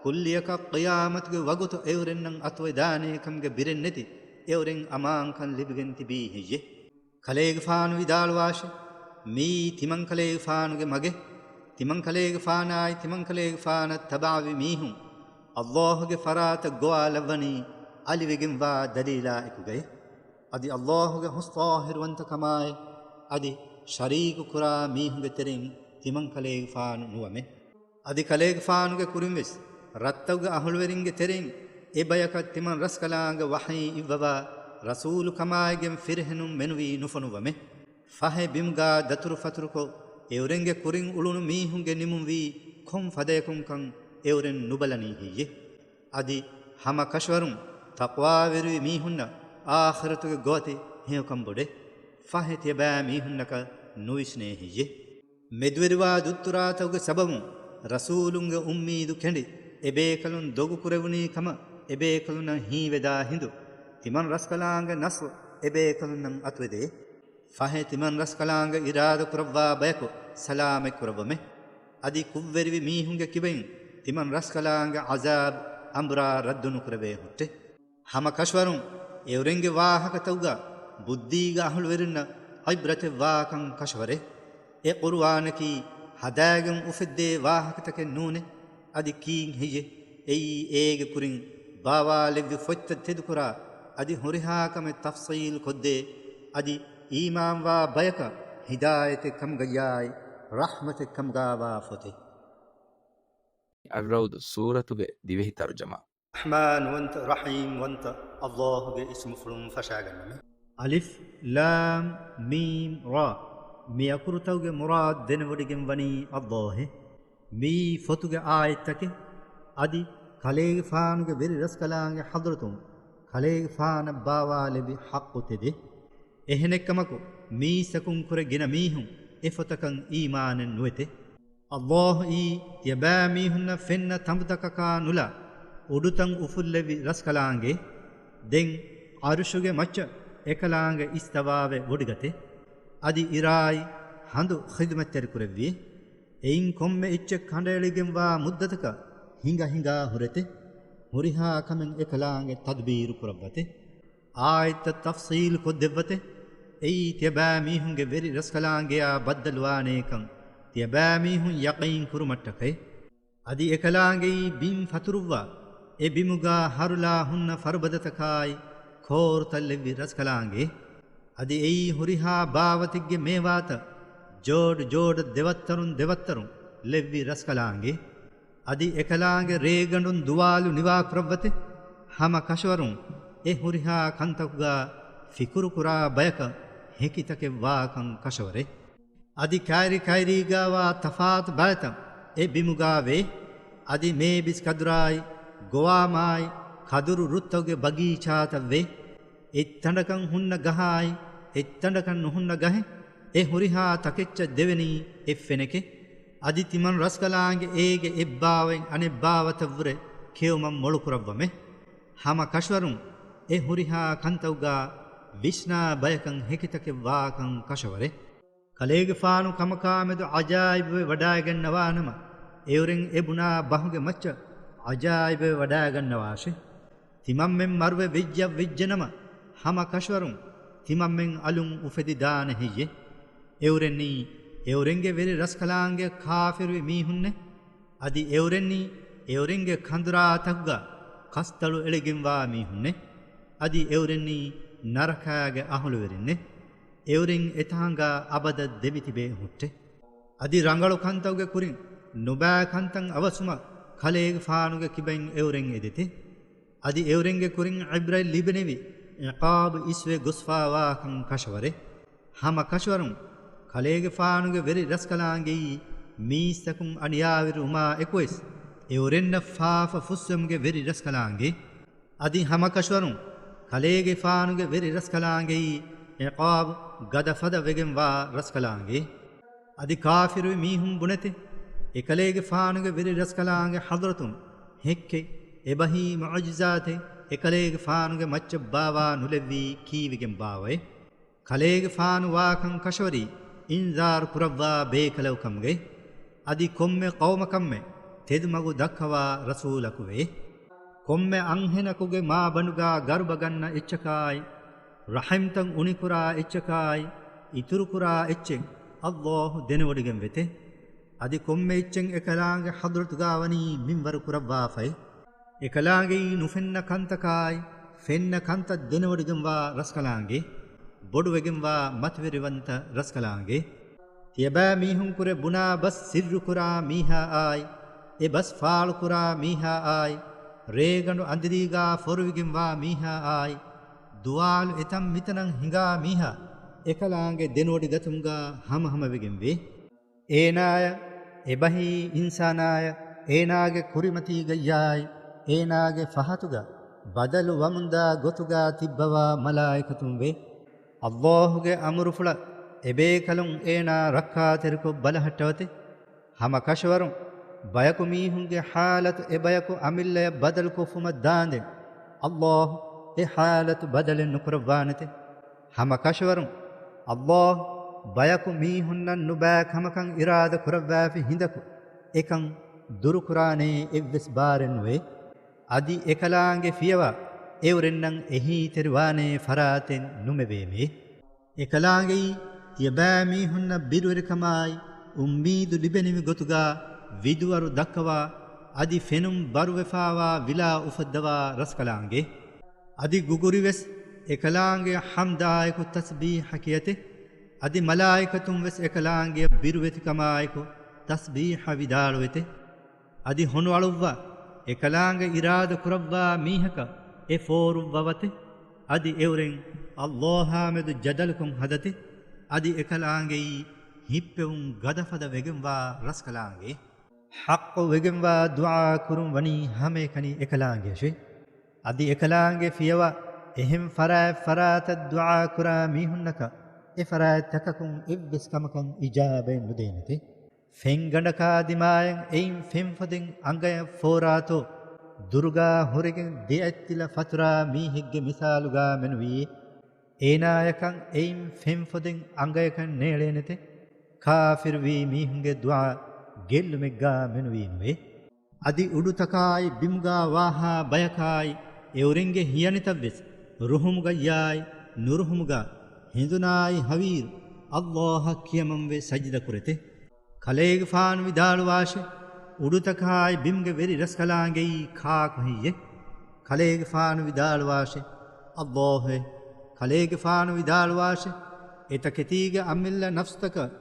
ކުއްލިއަކަށް ޤިޔާމަތުގެ ވަގުތު އެއުރެންނަށް އަތުވެދާނޭ ކަމުގެ ބިރެއް ނެތި އެއުރެން އަމާންކަން ލިބިގެން ތިބީ ހެއްޔޭ؟ ކަލޭގެފާނު ވިދާޅުވާށި، މިއީ ތިމަންކަލޭގެފާނުގެ މަގެއް. ތިމަންކަލޭގެފާނާއި ތިމަންކަލޭގެފާނަށް ތަބަޢަވި މީހުން ﷲ ގެ ފަރާތަށް ގޮވާލައްވަނީ އަލިވެގެންވާ ދަލީލާ އެކުގައި. އަދި ﷲ ގެ ހުސް ޠާހިރުވަންތަކަމާއި، އަދި ޝަރީކު ކުރާ މީހުންގެ ތެރެއިން ތިމަންކަލޭގެފާނު ނުވަމެ. އަދި ކަލޭގެފާނުގެ ކުރިންވެސް ރަށްތަކުގެ އަހުލުވެރިންގެ ތެރެއިން އެ ބަޔަކަށް ތިމަން ރަސްކަލާނގެ ވަޙީ އިއްވަވާ، ރަސޫލު ކަމާއިގެން ފިރިހެނުން މެނުވީ ނުފޮނުއްވަމެ. ފަހެ ބިމުގާ ދަތުރުފަތުރުކޮށް، އެއުރެންގެ ކުރިން އުޅުނު މީހުންގެ ނިމުންވީ ކޮން ފަދަޔަކުންކަން އެއުރެން ނުބަލަނީ ހެއްޔެ؟ އަދި ހަމަ ކަށަވަރުން ތަޤްވާވެރިވި މީހުންނަށް އާޚިރަތުގެ ގޮވަތި ހެޔޮކަން ބޮޑޭ. ފަހެ ތިޔަބައިމީހުންނަކަށް ނުވިސްނޭ ހެއްޔެ؟ މެދުވެރިވާ ދުއްތުރާތަކުގެ ސަބަބުން ރަސޫލުންގެ އުއްމީދު ކެނޑި، އެބޭކަލުން ދޮގުކުރެވުނީ ކަމަށް އެބޭކަލުންނަށް ހީވެދާ ހިނދު، ތިމަން ރަސްކަލާނގެ ނަޞްރު އެބޭކަލުންނަށް އަތުވެދޭ. ފަހެ ތިމަން ރަސްކަލާނގެ އިރާދަ ކުރައްވާ ބަޔަކު ސަލާމަތް ކުރައްވަމެ. އަދި ކުށްވެރިވި މީހުންގެ ކިބައިން ތިމަން ރަސްކަލާނގެ ޢަޒާބު އަނބުރާ ރައްދުނުކުރެވޭ ހުއްޓެ. ހަމަ ކަށަވަރުން އެއުރެންގެ ވާހަކަތަކުގަ ބުއްދީގެ އަހުލުވެރިންނަށް ޢިބްރަތެއް ވާކަން ކަށަވަރޭ. އެ ޤުރުއާނަކީ ހަދާގެން އުފެއްދޭ ވާހަކަތަކެއް ނޫނޭ. އަދި ކީއް ހެއްޔެ؟ އެއީ އޭގެ ކުރިން ބާވާލެއްވި ފޮތްތައް ތެދުކުރާ، އަދި ހުރިހާ ކަމެއް ތަފްޞީލު ކޮށްދޭ، އަދި އީމާންވާ ބަޔަކަށް ހިދާޔަތެއް ކަމުގައްޔާއި، ރަޙްމަތެއް ކަމުގާވާ ފޮތެއް. އައްރައުދު ސޫރަތުގެ ދިވެހި ތަރުޖަމާ. ރަޙްމާންވަންތަ، ރަޙީމްވަންތަ، ﷲ ގެ އިސްމުފުޅުން ފަށާގަންނަމެ. އަލިފް، ލާމް، މީމް، ރާ. މި އަކުރުތަކުގެ މުރާދު ދެނެވޮޑިގެން ވަނީ ﷲ އޭ. މިއީ ފޮތުގެ އާޔަތްތަކެއް. އަދި ކަލޭގެފާނުގެ ވެރި ރަސްކަލާނގެ ޙަޟްރަތުން ކަލޭގެފާނަށް ބާވާލެއްވި ޙައްޤު ތެދެއް. އެހެނެއްކަމަކު، މީސްތަކުން ކުރެ ގިނަ މީހުން އެ ފޮތަކަށް އީމާނެއް ނުވެތެ. ﷲ އީ ތިޔަބައިމީހުންނަށް ފެންނަ ތަނބުތަކަކާ ނުލާ، އުޑުތައް އުފުއްލެވި ރަސްކަލާނގެ. ދެން ޢަރުޝުގެ މައްޗަށް އެކަލާނގެ އިސްތަވާވެ ވޮޑިގަތެ. އަދި އިރާއި ހަނދު ޚިދުމަތްތެރިކުރެއްވި. އެއިން ކޮންމެ އެއްޗެއް ކަނޑައެޅިގެންވާ މުއްދަތަކަށް ހިނގަ ހިނގާ ހުރެތެ. ހުރިހާ ކަމެއް އެކަލާނގެ ތަދުބީރު ކުރައްވަތެ. އާޔަތްތައް ތަފްސީލު ކޮށްދެއްވަތެ. އެއީ ތިޔަބައިމީހުންގެ ވެރި ރަސްކަލާނގެޔާ ބައްދަލުވާނޭކަން ތިޔަބައިމީހުން ޔަޤީން ކުރުމަށްޓަކައި. އަދި އެކަލާނގެއީ ބިން ފަތުރުއްވާ، އެ ބިމުގާ ހަރުލާ ހުންނަ ފަރުބަދަތަކާއި ކޯރުތައް ލެއްވި ރަސްކަލާނގެ. އަދި އެއީ ހުރިހާ ބާވަތެއްގެ މޭވާތައް ޖޯޑު ޖޯޑަށް ދެވައްތަރުން ދެވައްތަރުން ލެއްވި ރަސްކަލާނގެ. އަދި އެކަލާނގެ ރޭގަނޑުން ދުވާލު ނިވާކުރައްވަތެ. ހަމަ ކަށަވަރުން އެ ހުރިހާ ކަންތަކުގާ ފިކުރުކުރާ ބަޔަކަށް ހެކިތަކެއް ވާކަން ކަށަވަރެއް. އަދި ކައިރި ކައިރީގާވާ ތަފާތު ބައިތައް އެ ބިމުގާވޭ. އަދި މޭބިސް ކަދުރާއި، ގޮވާމާއި، ކަދުރު ރުއްތަކުގެ ބަގީޗާތައްވޭ. އެއްތަނޑަކަށް ހުންނަ ގަހާއި، އެއްތަނޑަކަށް ނުހުންނަ ގަހެއް، އެ ހުރިހާ ތަކެއްޗަށް ދެވެނީ އެއްފެނެކެ. އަދި ތިމަން ރަސްކަލާނގެ އޭގެ އެއްބާވަތް އަނެއްބާވަތަށްވުރެ ކެއުމަށް މޮޅުކުރައްވަމެ. ހަމަ ކަށަވަރުން އެ ހުރިހާ ކަންތަކުގާ ވިސްނާ ބަޔަކަށް ހެކިތަކެއް ވާކަން ކަށަވަރެއް. ކަލޭގެފާނު ކަމަކާމެދު އަޖާއިބުވެ ވަޑާގަންނަވާނަމަ، އެއުރެން އެ ބުނާ ބަހުގެ މައްޗަށް އަޖާއިބުވެ ވަޑާގަންނަވާށެ. ތިމަންމެން މަރުވެ ވެއްޖަ ވެއްޖެނަމަ، ހަމަ ކަށަވަރުން ތިމަންމެން އަލުން އުފެދިދާނެ ހެއްޔެ؟ އެއުރެންނީ އެއުރެންގެ ވެރި ރަސްކަލާނގެ ކާފިރުވި މީހުންނެ. އަދި އެއުރެންނީ އެއުރެންގެ ކަނދުރާތަކުގަ ކަސްތަޅު އެޅިގެންވާ މީހުންނެ. އަދި އެއުރެންނީ ނަރަކާގެ އަހުލުވެރިންނެ. އެއުރެން އެތާނގާ އަބަދަށް ދެމިތިބޭ ހުއްޓެ. އަދި ރަނގަޅު ކަންތަކުގެ ކުރިން ނުބައި ކަންތައް އަވަސުމަށް ކަލޭގެފާނުގެ ކިބައިން އެއުރެން އެދެތެ. އަދި އެއުރެންގެ ކުރިން އިބްރަތް ލިބެނެވި އިޤާބު އިސްވެ ގޮސްފާވާކަން ކަށަވަރެއް. ހަމަ ކަށަވަރުން ކަލޭގެފާނުގެ ވެރި ރަސްކަލާނގެއީ މީސްތަކުން އަނިޔާވެރިވުމާ އެކުވެސް އެއުރެންނަށް ފާފަ ފުއްސެމުގެ ވެރި ރަސްކަލާނގެ. އަދި ހަމަ ކަށަވަރުން ކަލޭގެފާނުގެ ވެރި ރަސްކަލާނގެއީ އިޤާބު ގަދަފަދަ ވެގެންވާ ރަސްކަލާނގެ. އަދި ކާފިރުވި މީހުން ބުނެތެ، އެކަލޭގެފާނުގެ ވެރި ރަސްކަލާނގެ ޙަޟްރަތުން ހެއްކެއް، އެބަހީ މުޢުޖިޒާތެއް އެކަލޭގެފާނުގެ މައްޗަށް ބާވާ ނުލެއްވީ ކީއްވެގެން ބާވައޭ؟ ކަލޭގެފާނު ވާކަން ކަށަވަރީ އިންޒާރު ކުރައްވާ ބޭކަލަކު ކަމުގައި. އަދި ކޮންމެ ޤައުމަކަށްމެ ތެދުމަގު ދައްކަވާ ރަސޫލަކުވެ. ކޮންމެ އަންހެނަކުގެ މާބަނޑުގާ ގަރުބަ ގަންނަ އެއްޗަކާއި، ރަޙިމްތައް އުނިކުރާ އެއްޗަކާއި، އިތުރުކުރާ އެއްޗެއް ﷲ ދެނެވޮޑިގެން ވެތެ. އަދި ކޮންމެ އެއްޗެއް އެކަލާނގެ ޙަޟްރަތުގާ ވަނީ މިންވަރު ކުރައްވާފައި. އެކަލާނގެއީ ނުފެންނަ ކަންތަކާއި، ފެންނަ ކަންތައް ދެނެވޮޑިގެންވާ ރަސްކަލާނގެ، ބޮޑުވެގެންވާ މަތިވެރިވަންތަ ރަސްކަލާނގެ. ތިޔަބައިމީހުންކުރެ ބުނާ ބަސް ސިއްރުކުރާ މީހާއާއި، އެ ބަސް ފާޅުކުރާ މީހާއާއި، ރޭގަނޑު އަނދިރީގާ ފޮރުވިގެންވާ މީހާއާއި، ދުވާލު އެތަން މިތަނަށް ހިނގާ މީހާ، އެކަލާނގެ ދެނެވޮޑިގަތުމުގާ ހަމަހަމަވެގެންވޭ. އޭނާޔަށް، އެބަހީ އިންސާނާޔަށް، އޭނާގެ ކުރިމަތީގައްޔާއި، އޭނާގެ ފަހަތުގަ ބަދަލު ވަމުންދާ ގޮތުގާ ތިއްބަވާ މަލާއިކަތުންވޭ. ﷲ ގެ އަމުރުފުޅަށް އެބޭކަލުން އޭނާ ރައްކާތެރިކޮށް ބަލަހައްޓަވަތެ. ހަމަ ކަށަވަރުން ބަޔަކު މީހުންގެ ޙާލަތު އެބަޔަކު އަމިއްލަޔަށް ބަދަލުކޮށްފުމަށް ދާނދެން، ﷲ އެ ޙާލަތު ބަދަލެއް ނުކުރައްވާނެތެ. ހަމަ ކަށަވަރުން ﷲ ބަޔަކު މީހުންނަށް ނުބައި ކަމަކަށް އިރާދަ ކުރައްވާފި ހިނދަކު، އެކަން ދުރުކުރާނޭ އެއްވެސް ބާރެއް ނުވޭ. އަދި އެކަލާނގެ ފިޔަވާ އެއުރެންނަށް އެހީތެރިވާނޭ ފަރާތެއް ނުމެވޭމޭ. އެކަލާނގެއީ ތިޔަބައިމީހުންނަށް ބިރުވެރިކަމާއި، އުއްމީދު ލިބެނިވި ގޮތުގާ ވިދުވަރު ދައްކަވާ، އަދި ފެނުން ބަރުވެފާވާ ވިލާ އުފައްދަވާ ރަސްކަލާނގެ. އަދި ގުގުރިވެސް އެކަލާނގެ ޙަމްދާއެކު ތަސްބީޙަ ކިޔަތެ. އަދި މަލާއިކަތުންވެސް އެކަލާނގެ ބިރުވެތިކަމާއެކު ތަސްބީޙަ ވިދާޅުވެތެ. އަދި ހޮނުއަޅުއްވާ، އެކަލާނގެ އިރާދަ ކުރައްވާ މީހަކަށް އެ ފޯރުއްވަވަތެ. އަދި އެއުރެން ﷲ އާމެދު ޖަދަލުކޮށް ހަދަތެ. އަދި އެކަލާނގެއީ ހިއްޕެވުން ގަދަފަދަ ވެގެންވާ ރަސްކަލާނގެ. ޙައްޤު ވެގެންވާ ދުޢާ ކުރުން ވަނީ ހަމައެކަނި އެކަލާނގެއަށެ. އަދި އެކަލާނގެ ފިޔަވާ އެހެން ފަރާތް ފަރާތަށް ދުޢާ ކުރާ މީހުންނަކަށް އެ ފަރާތްތަކަކުން އެއްވެސް ކަމަކަށް އިޖާބައެއް ނުދޭނެތެ. ފެންގަނޑަކާ ދިމާއަށް އެއިން ފެންފޮދެއް އަނގަޔަށް ފޯރާތޯ، ދުރުގާ ހުރެގެން ދެއަތްތިލަ ފަތުރާ މީހެއްގެ މިސާލުގާ މެނުވީ، އޭނާޔަކަށް އެއިން ފެންފޮދެއް އަނގަޔަކަށް ނޭޅޭނެތެ. ކާފިރުވީ މީހުންގެ ދުޢާ ގެއްލުމެއްގާ މެނުވީނުވޭ. އަދި އުޑުތަކާއި ބިމުގާ ވާހާ ބަޔަކާއި އެއުރެންގެ ހިޔަނިތައްވެސް ރުހުމުގައްޔާއި ނުރުހުމުގަ ހެނދުނާއި ހަވީރު އައްލާހަށް ކިޔަމަންވެ ސަޖިދަ ކުރެތެ. ކަލޭގެފާނު ވިދާޅުވާށެ، އުޑުތަކާއި ބިމުގެ ވެރި ރަސްކަލާނގެއީ ކާކު ހެއްޔެ؟ ކަލޭގެފާނު ވިދާޅުވާށެ، އައްލާހުއޭ. ކަލޭގެފާނު ވިދާޅުވާށެ، އެތަކެތީގެ އަމިއްލަ ނަފްސުތަކަށް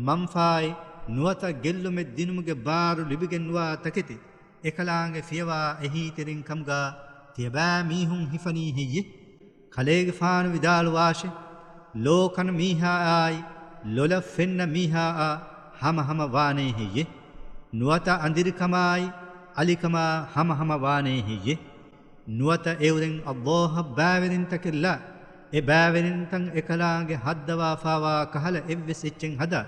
މަންފާއެއް ނުވަތަ ގެއްލުމެއް ދިނުމުގެ ބާރު ލިބިގެންނުވާ ތަކެތި އެކަލާނގެ ފިޔަވާ އެހީތެރިން ކަމުގާ ތިޔަބައިމީހުން ހިފަނީ ހެއްޔެ؟ ކަލޭގެފާނު ވިދާޅުވާށެ، ލޯ ކަން މީހާއާއި ލޮލަށް ފެންނަ މީހާއާ ހަމަހަމަ ވާނޭ ހެއްޔެ؟ ނުވަތަ އަނދިރިކަމާއި އަލިކަމާ ހަމަހަމަ ވާނޭ ހެއްޔެ؟ ނުވަތަ އެއުރެން އައްލާހަށް ބައިވެރިންތަކެއްލާ، އެ ބައިވެރިންތައް އެކަލާނގެ ހައްދަވާފާވާ ކަހަލަ އެއްވެސް އެއްޗެއް ހަދާ،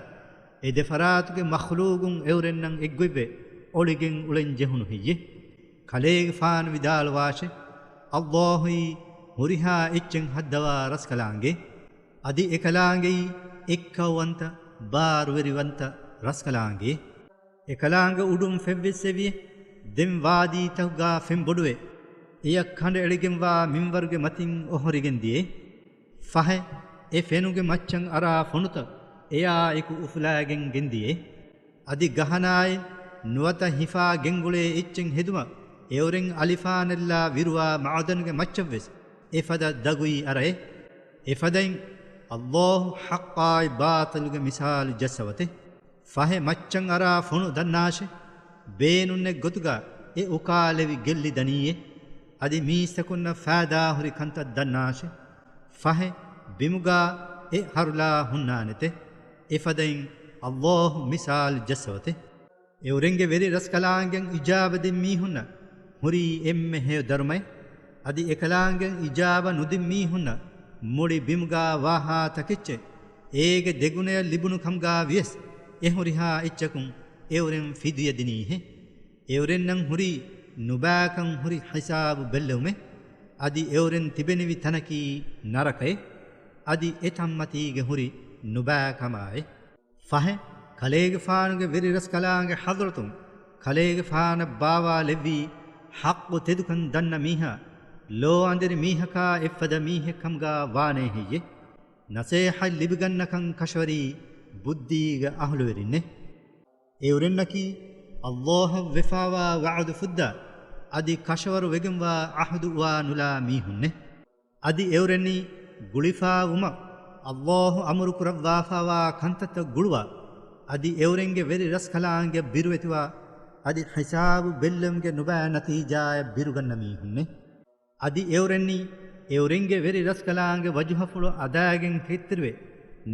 އެ ދެފަރާތުގެ މަޚްލޫގުން އެއުރެންނަށް އެއްގޮތްވެ އޮޅިގެން އުޅެން ޖެހުނު ހެއްޔެ؟ ކަލޭގެފާނު ވިދާޅުވާށެ، އައްލާހުއީ ހުރިހާ އެއްޗެއް ހައްދަވާ ރަސްކަލާނގެ. އަދި އެކަލާނގެއީ އެއްކައުވަންތަ، ބާރުވެރިވަންތަ ރަސްކަލާނގެ. އެކަލާނގެ އުޑުން ފެއްވެއްސެވިއެ، ދެން ވާދީތަކުގާ ފެންބޮޑުވެ، އެޔަށް ކަނޑައެޅިގެންވާ މިންވަރުގެ މަތިން އޮހޮރިގެން ދިޔައެ. ފަހެ، އެ ފެނުގެ މައްޗަށް އަރާ ފޮނުތައް އެޔާއެކު އުފުލާގެން ގެންދިޔައެ. އަދި ގަހަނާއިން ނުވަތަ ހިފާ ގެންގުޅޭ އެއްޗެއް ހެދުމަށް އެއުރެން އަލިފާނެއްލާ ވިރުވާ މައުދަނުގެ މައްޗަށްވެސް އެފަދަ ދަގުއި އަރައެ. އެފަދައިން އައްލާހު ޙައްޤާއި ބާޠިލުގެ މިސާލު ޖައްސަވަތެ. ފަހެ މައްޗަށް އަރާ ފޮނު ދަންނާށެ. ބޭނުންނެއް ގޮތުގަ އެ އުކާލެވި ގެއްލި ދަނީއޭ. އަދި މީސްތަކުންނަށް ފާދާހުރި ކަންތައް ދަންނާށެ. ފަހެ ބިމުގާ އެ ހަރުލާ ހުންނާނެތެ. އެފަދައިން އައްލާހު މިސާލު ޖައްސަވަތެ. އެއުރެންގެ ވެރި ރަސްކަލާނގެން އިޖާބަ ދިން މީހުންނަށް ހުރީ އެންމެ ހެޔޮ ދަރުމައެއް. އަދި އެކަލާނގެން އިޖާބަ ނުދިން މީހުންނަށް މުޅި ބިމުގާ ވާހާ ތަކެއްޗެއް އޭގެ ދެގުނަޔަށް ލިބުނު ކަމުގާ ވިޔަސް، އެ ހުރިހާ އެއްޗަކުން އެއުރެން ފިދުޔަ ދިނީހެ. އެއުރެންނަށް ހުރީ ނުބައިކަން ހުރި ހިސާބު ބެއްލެވުމެއް. އަދި އެއުރެން ތިބެނިވި ތަނަކީ ނަރަކައެއް. އަދި އެ ތަންމަތީގެ ހުރި ނުބައިކަމާއެއް. ފަހެ، ކަލޭގެފާނުގެ ވެރިރަސްކަލާނގެ ޙަޟްރަތުން ކަލޭގެފާނަށް ބާވާލެއްވީ، ޙައްޤު ތެދުކަން ދަންނަ މީހާ، ލޯ އަނދިރި މީހަކާ އެއްފަދަ މީހެއް ކަމުގާ ވާނޭ ހެއްޔެ؟ ނަސޭޙަތް ލިބިގަންނަކަން ކަށަވަރީ ބުއްދީގެ އަހުލުވެރިންނޭ. އެއުރެންނަކީ އައްލާހަށް ވެފާވާ ވަޢުދު ފުއްދާ، އަދި ކަށަވަރު ވެގެންވާ ޢަހުދު އުވާ ނުލާ މީހުންނޭ. އަދި އެއުރެންނީ ގުޅިފާ ވުމަށް އައްލާހު އަމުރު ކުރައްވާފާވާ ކަންތައްތައް ގުޅުވާ، އަދި އެއުރެންގެ ވެރި ރަސްކަލާނގެ ބިރުވެތިވާ، އަދި ހިސާބު ބެއްލެވުމުގެ ނުބައި ނަތީޖާއަށް ބިރުގަންނަ މީހުންނޭ. އަދި އެއުރެންނީ އެއުރެންގެ ވެރި ރަސްކަލާނގެ ވަޖުހަފުޅު އަދާގެން ހެއްތެރިވެ،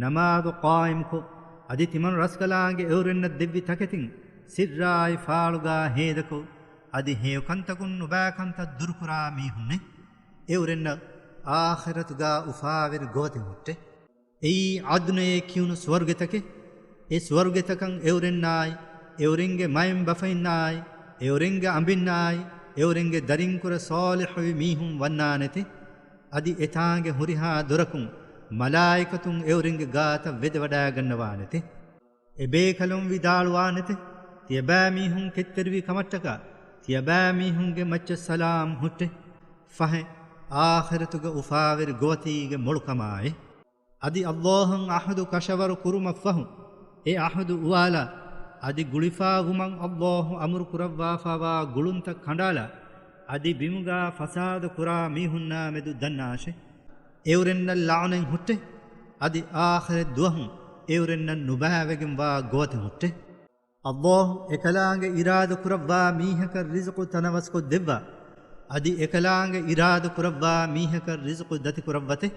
ނަމާދު ޤާއިމްކޮށް، އަދި ތިމަން ރަސްކަލާނގެ އެއުރެންނަށް ދެއްވި ތަކެތިން ސިއްރާއި ފާޅުގާ ހޭދަކޮށް، އަދި ހެޔޮކަންތަކުން ނުބައިކަންތައް ދުރުކުރާ މީހުންނޭ. އެއުރެންނަށް އާޚިރަތުގާ އުފާވެރި ގޮވަތެއް ހުއްޓޭ. އެއީ ޢަދުނޭ ކިޔުނު ސުވަރުގެތަކެއް. އެ ސުވަރުގެތަކަށް އެއުރެންނާއި، އެއުރެންގެ މައިންބަފައިންނާއި، އެއުރެންގެ އަނބިންނާއި، އެއުރެންގެ ދަރިންކުރެ ޞާލިޙުވި މީހުން ވަންނާނެތެ. އަދި އެތާނގެ ހުރިހާ ދޮރަކުން މަލާއިކަތުން އެއުރެންގެ ގާތަށް ވެދެވަޑައިގަންނަވާނެތެ. އެބޭކަލުން ވިދާޅުވާނެތެ، ތިޔަބައިމީހުން ކެތްތެރިވި ކަމަށްޓަކާ، ތިޔަބައިމީހުންގެ މައްޗަށް ސަލާމް ހުއްޓޭ. ފަހެ، އާޚިރަތުގެ އުފާވެރި ގޮވަތީގެ މޮޅުކަމާއެ. އަދި އައްލާހަށް ޢަހުދު ކަށަވަރު ކުރުމަށްފަހު، އެ ޢަހުދު އުވާލާ، އަދި ގުޅިފާ ވުމަށް އައްލާހު އަމުރު ކުރައްވާފާވާ ގުޅުންތައް ކަނޑާލާ، އަދި ބިމުގާ ފަސާދަ ކުރާ މީހުންނާމެދު ދަންނާށެ. އެއުރެންނަށް ލަޢުނަތް ހުއްޓޭ. އަދި އާޚިރަތް ދުވަހު އެއުރެންނަށް ނުބައިވެގެންވާ ގޮވަތެއް ހުއްޓޭ. އައްލާހު އެކަލާނގެ އިރާދަ ކުރައްވާ މީހަކަށް ރިޒުޤު ތަނަވަސްކޮށް ދެއްވާ. އަދި އެކަލާނގެ އިރާދަ ކުރައްވާ މީހަކަށް ރިޒުޤު ދަތިކުރައްވަތެ.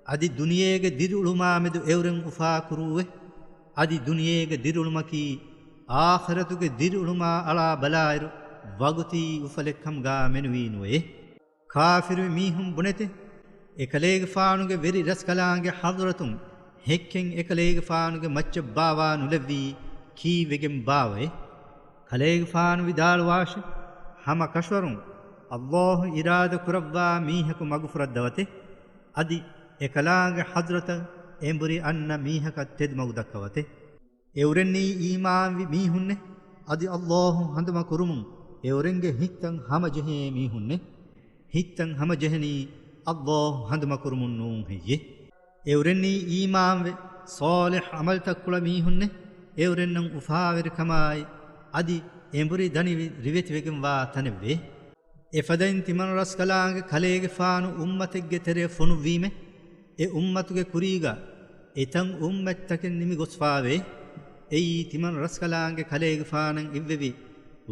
އަދި ދުނިޔޭގެ ދިރިއުޅުމާމެދު އެއުރެން އުފާކުރޫވެ. އަދި ދުނިޔޭގެ ދިރިއުޅުމަކީ އާޚިރަތުގެ ދިރިއުޅުމާ އަޅާ ބަލާއިރު ވަގުތީ އުފަލެއްކަމުގާ މެނުވީ ނުވެޔޭ. ކާފިރުވި މީހުން ބުނެތެ، އެކަލޭގެފާނުގެ ވެރި ރަސްކަލާނގެ ޙަޟްރަތުން ހެއްކެން އެކަލޭގެފާނުގެ މައްޗަށް ބާވާ ނުލެއްވީ ކީއްވެގެން ބާވައޭ؟ ކަލޭގެފާނު ވިދާޅުވާށެ، ހަމަ ކަށަވަރުން އައްލާހު އިރާދަ ކުރައްވާ މީހަކު މަގުފުރައްދަވަތެ. އަދި އެކަލާނގެ ޙަޟްރަތަށް އެނބުރި އަންނަ މީހަކަށް ތެދުމަގު ދައްކަވަތެ. އެއުރެންނީ އީމާންވި މީހުންނެ، އަދި އައްލާހު ހަނދުމަކުރުމުން އެއުރެންގެ ހިތްތައް ހަމަޖެހޭ މީހުންނެ. ހިތްތައް ހަމަޖެހެނީ ﷲ ހަނދުމަކުރުމުން ނޫން ހެއްޔެ؟ އެއުރެންނީ އީމާންވެ، ޞާލިޙް ޢަމަލުތައް ކުޅަ މީހުންނެއް، އެއުރެންނަށް އުފާވެރިކަމާއި، އަދި އެނބުރި ދަނިވި ރިވެތިވެގެންވާ ތަނެއްވޭ. އެފަދައިން ތިމަން ރަސްކަލާނގެ ކަލޭގެފާނު އުއްމަތެއްގެ ތެރެއަށް ފޮނުއްވީމެ، އެ އުއްމަތުގެ ކުރީގަ އެތަން އުއްމަތްތަކެއް ނިމިގޮސްފާވޭ. އެއީ ތިމަން ރަސްކަލާނގެ ކަލޭގެފާނަށް އިއްވެވި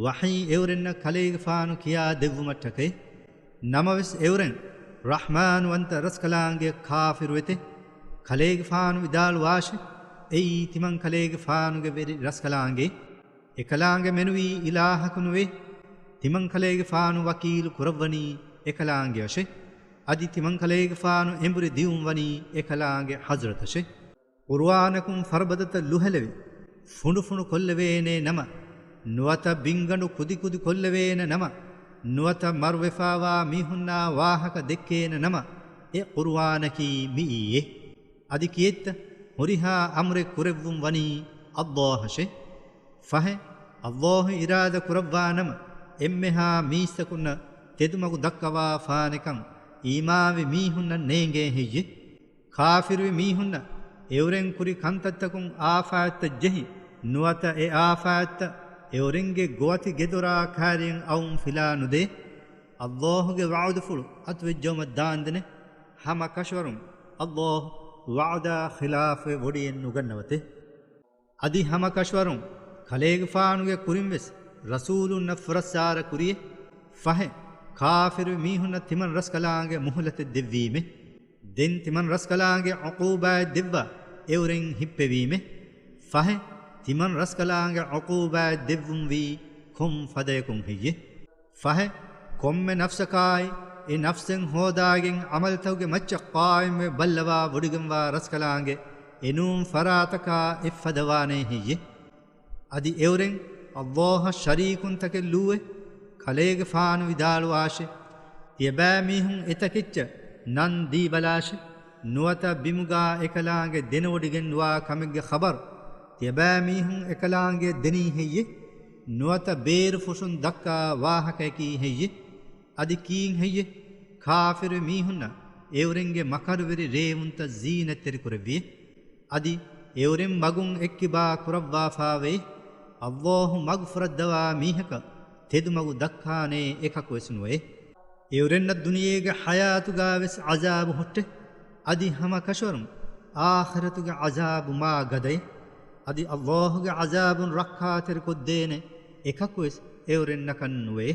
ވަޙީ އެއުރެންނަށް ކަލޭގެފާނު ކިޔާ ދެއްވުމަށްޓަކައި. ނަމަވެސް އެއުރެން ރަޙްމާންވަންތަ ރަސްކަލާނގެ ކާފިރުވެތެ. ކަލޭގެފާނު ވިދާޅުވާށެ، އެއީ ތިމަން ކަލޭގެފާނުގެ ވެރި ރަސްކަލާނގެ. އެކަލާނގެ މެނުވީ އިލާހަކު ނުވޭ. ތިމަން ކަލޭގެފާނު ވަކީލު ކުރައްވަނީ އެކަލާނގެއަށެ. އަދި ތިމަން ކަލޭގެފާނު އެނބުރި ދިއުންވަނީ އެކަލާނގެ ޙަޟްރަތަށެ. ޤުރުއާނަކުން ފަރުބަދަތައް ލުހެލެވި، ފުނޑުފުނޑު ކޮށްލެވޭނެ ނަމަ، ނުވަތަ ބިންގަނޑު ކުދިކުދި ކޮށްލެވޭނެ ނަމަ، ނުވަތަ މަރުވެފާވާ މީހުންނާ ވާހަކަ ދެއްކޭނެ ނަމަ، އެ ޤުރުއާނަކީ މިއީއޭ. އަދި ކިއެއްތަ؟ ހުރިހާ އަމުރެއް ކުރެއްވުން ވަނީ ﷲ އަށެ. ފަހެ، ﷲ އިރާދަ ކުރައްވާ ނަމަ، އެންމެހާ މީސްތަކުންނަށް ތެދުމަގު ދައްކަވާފާނެކަން އީމާންވި މީހުންނަށް ނޭނގޭ ހެއްޔެ؟ ކާފިރުވި މީހުންނަށް އެއުރެން ކުރި ކަންތައްތަކުން އާފާތްތައް ޖެހި، ނުވަތަ އެ އާފާތްތައް އެއުރެންގެ ގޮވަތި ގެދޮރާ ކައިރިއަށް އައުން ފިލާ ނުދޭ. ﷲ ގެ ވަޢުދުފުޅު އަތުވެއްޖައުމަށް ދާންދެނެ. ހަމަ ކަށަވަރުން ﷲ ވަޢުދާ ޚިލާފުވެ ވޮޑިއެއް ނުގަންނަވަތެ. އަދި ހަމަ ކަށަވަރުން ކަލޭގެފާނުގެ ކުރިންވެސް ރަސޫލުންނަށް ފުރައްސާރަ ކުރިއެ. ފަހެ، ކާފިރު މީހުންނަށް ތިމަން ރަސްކަލާނގެ މުހުލަތެއް ދެއްވީމެ. ދެން ތިމަން ރަސްކަލާނގެ ޢުޤޫބާތް ދެއްވާ އެއުރެން ހިއްޕެވީމެ. ފަހެ، ތިމަން ރަސްކަލާނގެ ޢުޤޫބާތް ދެއްވުންވީ ކޮން ފަދަޔަކުން ހެއްޔެ؟ ފަހެ، ކޮންމެ ނަފްސަކާއި އެ ނަފްސެއް ހޯދާގެން ޢަމަލުތަކުގެ މައްޗަށް ޤާއިމްވެ ބައްލަވާ ވޮޑިގެންވާ ރަސްކަލާނގެ އެނޫން ފަރާތަކާ އެއްފަދަ ވާނޭ ހެއްޔެ؟ އަދި އެއުރެން ﷲ އަށް ޝަރީކުންތަކެއް ލުއްވެ؟ ކަލޭގެފާނު ވިދާޅުވާށެ، ތިޔަބައިމީހުން އެތަކެއްޗަށް ނަން ދީބަލާށެ. ނުވަތަ ބިމުގާ އެކަލާނގެ ދެނެވޮޑިގެން ނުވާ ކަމެއްގެ ޚަބަރު ތިޔަބައިމީހުން އެކަލާނގެ ދެނީ ހެއްޔެ؟ ނުވަތަ ބޭރުފުށުން ދައްކާ ވާހަކަޔަކީ ހެއްޔެ؟ އަދި ކީން ހެއްޔެ؟ ކާފިރު މީހުންނަށް އެއުރެންގެ މަކަރުވެރި ރޭވުންތައް ޒީނަތްތެރިކުރެއްވިއެ. އަދި އެއުރެން މަގުން އެއްކިބާ ކުރައްވާފާވެ، ﷲ މަގުފުރައްދަވާ މީހަކަށް ތެދުމަގު ދައްކާނޭ އެކަކުވެސް ނުވޭ. އެއުރެންނަށް ދުނިޔޭގެ ޙަޔާތުގާވެސް ޢަޒާބު ހުއްޓެ. އަދި ހަމަ ކަށަވަރުން އާޚިރަތުގެ ޢަޒާބު މާ ގަދައެ. އަދި ﷲ ގެ ޢަޒާބުން ރައްކާތެރިކޮށްދޭނެ އެކަކުވެސް އެއުރެންނަކަށް ނުވޭ.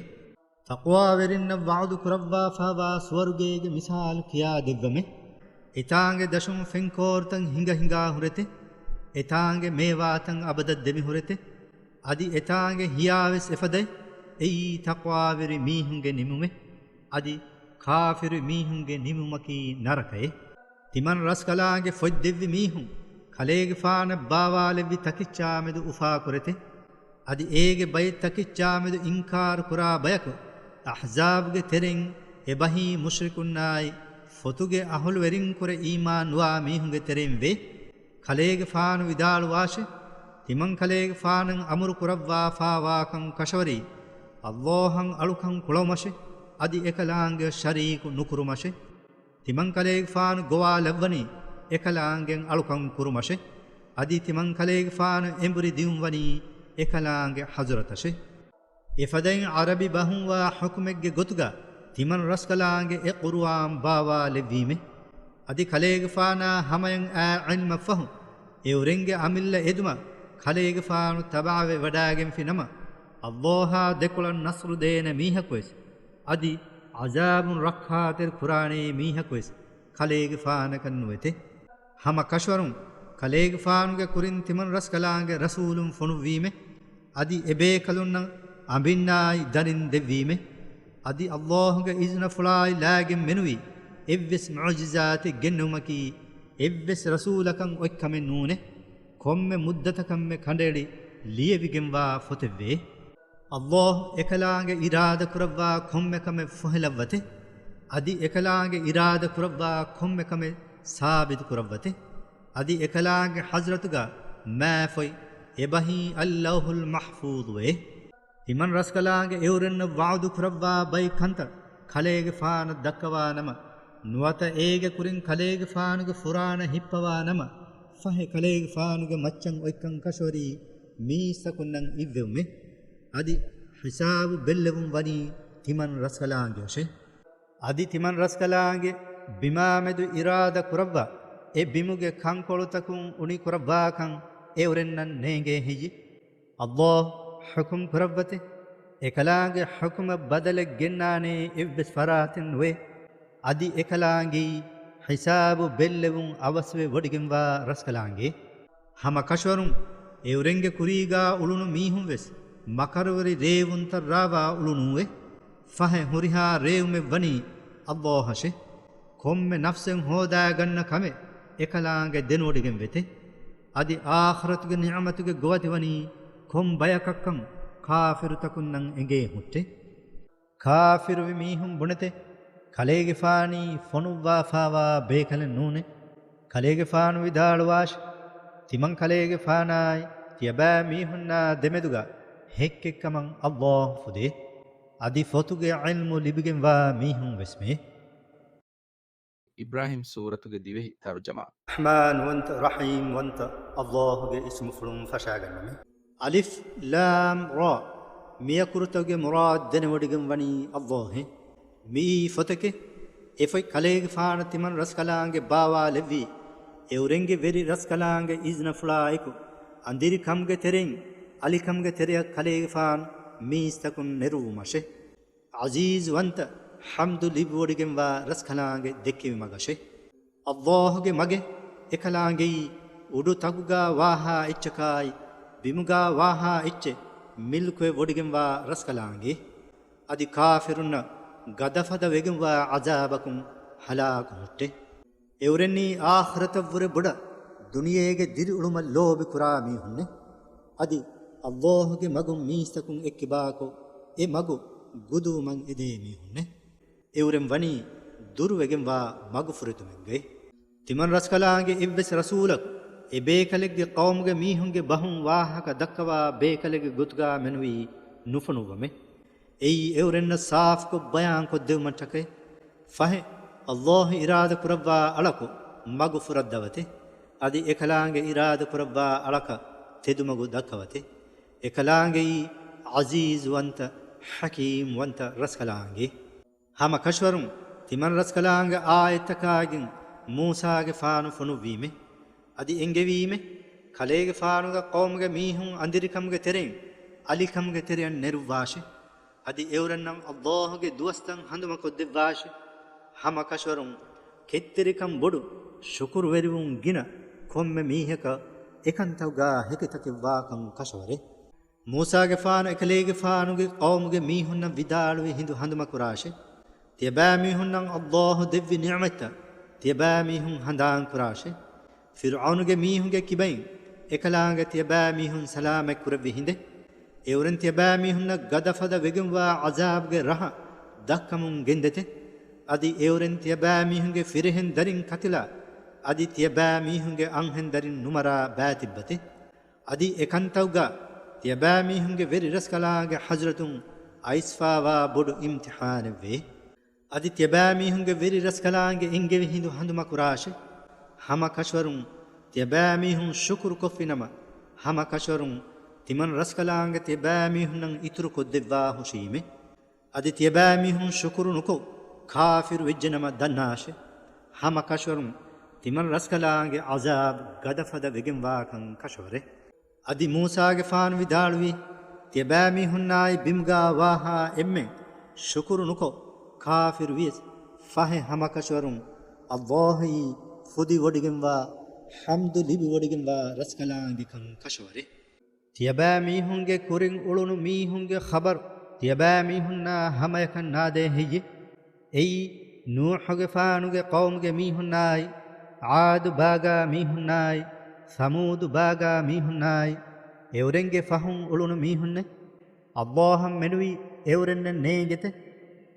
ތަޤްވާވެރިންނަށް ވަޢުދު ކުރައްވާފާވާ ސުވަރުގޭގެ މިސާލު ކިޔާ ދެއްވަމެ. އެތާނގެ ދަށުން ފެންކޯރުތައް ހިނގަ ހިނގާ ހުރެތެ. އެތާނގެ މޭވާތައް އަބަދަށް ދެމި ހުރެތެ. އަދި އެތާނގެ ހިޔާވެސް އެފަދައި. އެއީ ތަޤްވާވެރި މީހުންގެ ނިމުމެ. އަދި ކާފިރު މީހުންގެ ނިމުމަކީ ނަރަކައެ. ތިމަން ރަސްކަލާނގެ ފޮތް ދެއްވި މީހުން ކަލޭގެފާނަށް ބާވާލެއްވި ތަކިއްޗާމެދު އުފާކުރެތެ. އަދި އޭގެ ބައެއް ތަކިއްޗާމެދު އިންކާރު ކުރާ ބަޔަކު، އަޙްޒާބުގެ ތެރެއިން އެބަހީ މުޝްރިކުންނާއި، ފޮތުގެ އަހުލުވެރިންކުރެ އީމާން ނުވާ މީހުންގެ ތެރެއިން ވޭ. ކަލޭގެފާނު ވިދާޅުވާށެ، ތިމަން ކަލޭގެފާނަށް އަމުރު ކުރައްވާފާވާކަން ކަށަވަރީ، ﷲ އަށް އަޅުކަން ކުޅަވުމަށެ، އަދި އެކަލާނގެ ޝަރީކު ނުކުރުމަށެ. ތިމަން ކަލޭގެފާނު ގޮވާލައްވަނީ އެކަލާނގެ އަޅުކަން ކުރުމަށެ. އަދި ތިމަން ކަލޭގެފާނު އެނބުރި ދިއުންވަނީ އެކަލާނގެ ޙަޟުރަތަށެ. އެފަދައިން ޢަރަބި ބަހުންވާ ޙުކުމެއްގެ ގޮތުގަ ތިމަން ރަސްކަލާނގެ އެ ޤުރުއާން ބާވާލެއްވީމެ. އަދި ކަލޭގެފާނާ ހަމަޔަށް އާ ޢިލްމަށްފަހު، އެއުރެންގެ އަމިއްލަ އެދުމަށް ކަލޭގެފާނު ތަބަޢަވެ ވަޑާގެންފި ނަމަ، ﷲ އާ ދެކޮޅަށް ނަޞްރު ދޭނެ މީހަކުވެސް، އަދި ޢަޒާބުން ރައްކާތެރި ކުރާނޭ މީހަކުވެސް ކަލޭގެފާނަކަށް ނުވެތެ. ހަމަ ކަށަވަރުން ކަލޭގެފާނުގެ ކުރިން ތިމަން ރަސްކަލާނގެ ރަސޫލުން ފޮނުއްވީމެ. އަދި އެބޭކަލުންނަށް އަނބިންނާއި ދަރިން ދެއްވީމެ. އަދި ﷲ ގެ އިޒުނަފުޅާއި ލާގެން މެނުވީ އެއްވެސް މުޢުޖިޒާތެއް ގެންނެވުމަކީ އެއްވެސް ރަސޫލަކަށް އޮތްކަމެއް ނޫނޭ. ކޮންމެ މުއްދަތަކަށްމެ ކަނޑައެޅި ލިޔެވިގެންވާ ފޮތެއްވޭ. ﷲ އެކަލާނގެ އިރާދަކުރައްވާ ކޮންމެ ކަމެއް ފޮހެލައްވަތެ. އަދި އެކަލާނގެ އިރާދަކުރައްވާ ކޮންމެ ކަމެއް ސާބިތުކުރައްވަތެ. އަދި އެކަލާނގެ ޙަޟްރަތުގަ މާފޮތް އެބަހީ އައްލައުޙުލް މަޙްފޫޡުވޭ. ތިމަން ރަސްކަލާނގެ އެއުރެންނަށް ވަޢުދު ކުރައްވާ ބައެއް ކަންތައް ކަލޭގެފާނަށް ދައްކަވާ ނަމަ، ނުވަތަ އޭގެ ކުރިން ކަލޭގެފާނުގެ ފުރާނަ ހިއްޕަވާ ނަމަ، ފަހެ ކަލޭގެފާނުގެ މައްޗަށް އޮތްކަން ކަށަވަރީ މީސްތަކުންނަށް އިއްވެވުމޭ. އަދި ހިސާބު ބެއްލެވުން ވަނީ ތިމަން ރަސްކަލާނގެއަށޭ. އަދި ތިމަން ރަސްކަލާނގެ ބިމާމެދު އިރާދަ ކުރައްވާ، އެ ބިމުގެ ކަންކޮޅުތަކުން އުނި ކުރައްވާކަން އެއުރެންނަށް ނޭނގޭ ހެއްޔެ؟ އައްލާހު ޙުކުމް ކުރައްވަތެ. އެކަލާނގެ ޙުކުމަށް ބަދަލެއް ގެންނާނޭ އެއްވެސް ފަރާތެއް ނުވޭ. އަދި އެކަލާނގެއީ ހިސާބު ބެއްލެވުން އަވަސްވެ ވޮޑިގެންވާ ރަސްކަލާނގެ. ހަމަ ކަށަވަރުން އެއުރެންގެ ކުރީގާ އުޅުނު މީހުން ވެސް މަކަރުވެރި ރޭވުންތައް ރާވާ އުޅުނޫއެ. ފަހެ ހުރިހާ ރޭވުމެއް ވަނީ އައްލާހަށެ. ކޮންމެ ނަފްސެއް ހޯދާގަންނަ ކަމެއް އެކަލާނގެ ދެނެވޮޑިގެން ވެތެ. އަދި އާޚިރަތުގެ ނިޢުމަތުގެ ގޮވަތިވަނީ ކޮން ބަޔަކަށްކަން ކާފިރުތަކުންނަށް އެނގޭ ހުއްޓެ. ކާފިރުވި މީހުން ބުނެތެ، ކަލޭގެފާނީ ފޮނުއްވާފާވާ ބޭކަލެއް ނޫނޭ. ކަލޭގެފާނު ވިދާޅުވާށި، ތިމަން ކަލޭގެފާނާއި ތިޔަބައިމީހުންނާ ދެމެދުގަ ހެއްކެއްކަމަށް އައްލާހު ފުދޭ. އަދި ފޮތުގެ ޢިލްމު ލިބިގެންވާ މީހުން ވެސްމޭ. އިބްރާހީމް ސޫރަތުގެ ދިވެހި ތަރުޖަމާ. ރަޙްމާންވަންތަ، ރަޙީމްވަންތަ، އައްލާހުގެ އިސްމުފުޅުން ފަށާގަންނަމޭ. އަލިފް ލާމް ރާ. މިއަކުރުތަކުގެ މުރާދު ދެނެވޮޑިގެން ވަނީ އައްލާހެ. މިއީ ފޮތެކޭ. އެފޮތް ކަލޭގެފާނަށް ތިމަން ރަސްކަލާނގެ ބާވާލެއްވީ، އެއުރެންގެ ވެރި ރަސްކަލާނގެ އިޒްނަފުޅާއެކު، އަނދިރިކަމުގެ ތެރެއިން އަލިކަމުގެ ތެރެއަށް ކަލޭގެފާނު މީސްތަކުން ނެރުއްވުމަށެ. ޢަޒީޒުވަންތަ، ޙަމްދު ލިބިވޮޑިގެންވާ ރަސްކަލާނގެ ދެއްކެވި މަގަށެ. އައްލާހުގެ މަގެއް އެކަލާނގެއީ އުޑު ތަކުގާ ވާހާ އެއްޗަކާއި، ބިމުގާ ވާހާ އެއްޗެއް މިލްކުވެ ވޮޑިގެންވާ ރަސްކަލާނގެ. އަދި ކާފިރުންނަށް ގަދަފަދަ ވެގެންވާ ޢަޒާބަކުން ހަލާކު ހުއްޓެ. އެއުރެންނީ އާޚިރަތަށްވުރެ ބޮޑަށް ދުނިޔޭގެ ދިރިއުޅުމަށް ލޯބި ކުރާ މީހުންނެ. އަދި އައްލާހުގެ މަގުން މީސްތަކުން އެއްކިބާކޮށް، އެ މަގު ގުދުވުމަށް އެދޭ މީހުންނެ. އެއުރެން ވަނީ ދުރުވެގެންވާ މަގުފުރެދުމެއްގައި. ތިމަން ރަސްކަލާނގެ އެއްވެސް ރަސޫލަކު އެ ބޭކަލެއްގެ ޤައުމުގެ މީހުންގެ ބަހުން ވާހަކަ ދައްކަވާ ބޭކަލެއްގެ ގޮތުގާ މެނުވީ ނުފޮނުއްވަމެ. އެއީ އެއުރެންނަށް ސާފުކޮށް ބަޔާންކޮށްދެވުމަށްޓަކައި. ފަހެ، އައްލާހު އިރާދަ ކުރައްވާ އަޅަކު މަގު ފުރައްދަވަތެ. އަދި އެކަލާނގެ އިރާދަ ކުރައްވާ އަޅަކަށް ތެދުމަގު ދައްކަވަތެ. އެކަލާނގެއީ ޢަޒީޒުވަންތަ، ޙަކީމްވަންތަ ރަސްކަލާނގެ. ހަމަ ކަށަވަރުން ތިމަން ރަސްކަލާނގެ އާޔަތްތަކާގެން މޫސާގެފާނު ފޮނުއްވީމެ. އަދި އެންގެވީމެ، ކަލޭގެފާނުގެ ޤައުމުގެ މީހުން އަނދިރިކަމުގެ ތެރެއިން އަލިކަމުގެ ތެރެއަށް ނެރުއްވާށެ. އަދި އެއުރެންނަށް އައްލާހުގެ ދުވަސްތައް ހަނދުމަކޮށްދެއްވާށެ. ހަމަ ކަށަވަރުން ކެތްތެރިކަން ބޮޑު، ޝުކުރުވެރިވުން ގިނަ ކޮންމެ މީހަކަށް އެކަންތައުގާ ހެކިތަކެއްވާކަން ކަށަވަރޭ. މޫސާގެފާނު އެކަލޭގެފާނުގެ ޤައުމުގެ މީހުންނަށް ވިދާޅުވި ހިނދު ހަނދުމަކުރާށެ. ތިޔަބައިމީހުންނަށް އައްލާހު ދެއްވި ނިޢުމަތްތައް ތިޔަބައިމީހުން ހަނދާންކުރާށެ. ފިރްޢައުނުގެ މީހުންގެ ކިބައިން އެކަލާނގެ ތިޔަބައިމީހުން ސަލާމަތް ކުރެއްވި ހިނދެއް، އެއުރެން ތިޔަބައިމީހުންނަށް ގަދަފަދަ ވެގެންވާ ޢަޒާބުގެ ރަހަ ދައްކަމުން ގެންދެތެ. އަދި އެއުރެން ތިޔަބައިމީހުންގެ ފިރިހެން ދަރިން ކަތިލާ، އަދި ތިޔަބައިމީހުންގެ އަންހެން ދަރިން ނުމަރާ ބައިތިއްބަތެ. އަދި އެކަންތައުގަ ތިޔަބައިމީހުންގެ ވެރި ރަސްކަލާނގެ ޙަޟްރަތުން އައިސްފާވާ ބޮޑު އިމްތިޙާނެއްވޭ. އަދި ތިޔަބައިމީހުންގެ ވެރި ރަސްކަލާނގެ އެންގެވި ހިނދު ހަނދުމަކުރާށެ. ހަމަ ކަށަވަރުން ތިޔަބައިމީހުން ޝުކުރު ކޮށްފިނަމަ، ހަމަ ކަށަވަރުން ތިމަން ރަސްކަލާނގެ ތިޔަބައިމީހުންނަށް އިތުރު ކޮށްދެއްވާ ހުށީމެ. އަދި ތިޔަބައިމީހުން ޝުކުރު ނުކޮށް، ކާފިރު ވެއްޖެނަމަ ދަންނާށެ. ހަމަ ކަށަވަރުން ތިމަން ރަސްކަލާނގެ ޢަޒާބު ގަދަފަދަ ވެގެންވާކަން ކަށަވަރޭ. އަދި މޫސާގެފާނު ވިދާޅުވީ، ތިޔަބައިމީހުންނާއި ބިމުގާ ވާހާ އެންމެން ޝުކުރު ނުކޮށް، ކާފިރު ވިޔަސް، ފަހެ ހަމަ ކަށަވަރުން އައްލާހުއީ ފުދިވޮޑިގެންވާ، ޙަމްދު ލިބިވޮޑިގެންވާ ރަސްކަލާނގެކަން ކަށަވަރޭ. ތިޔަބައިމީހުންގެ ކުރިން އުޅުނު މީހުންގެ ޚަބަރު ތިޔަބައިމީހުންނާ ހަމަޔަކަށް ނާދޭ ހެއްޔެ؟ އެއީ، ނޫޙުގެފާނުގެ ޤައުމުގެ މީހުންނާއި، ޢާދު ބާގާ މީހުންނާއި، ސަމޫދު ބާގާ މީހުންނާއި، އެއުރެންގެ ފަހުން އުޅުނު މީހުންނެއް. އައްލާހަށް މެނުވީ އެއުރެންނަށް ނޭނގެތެ.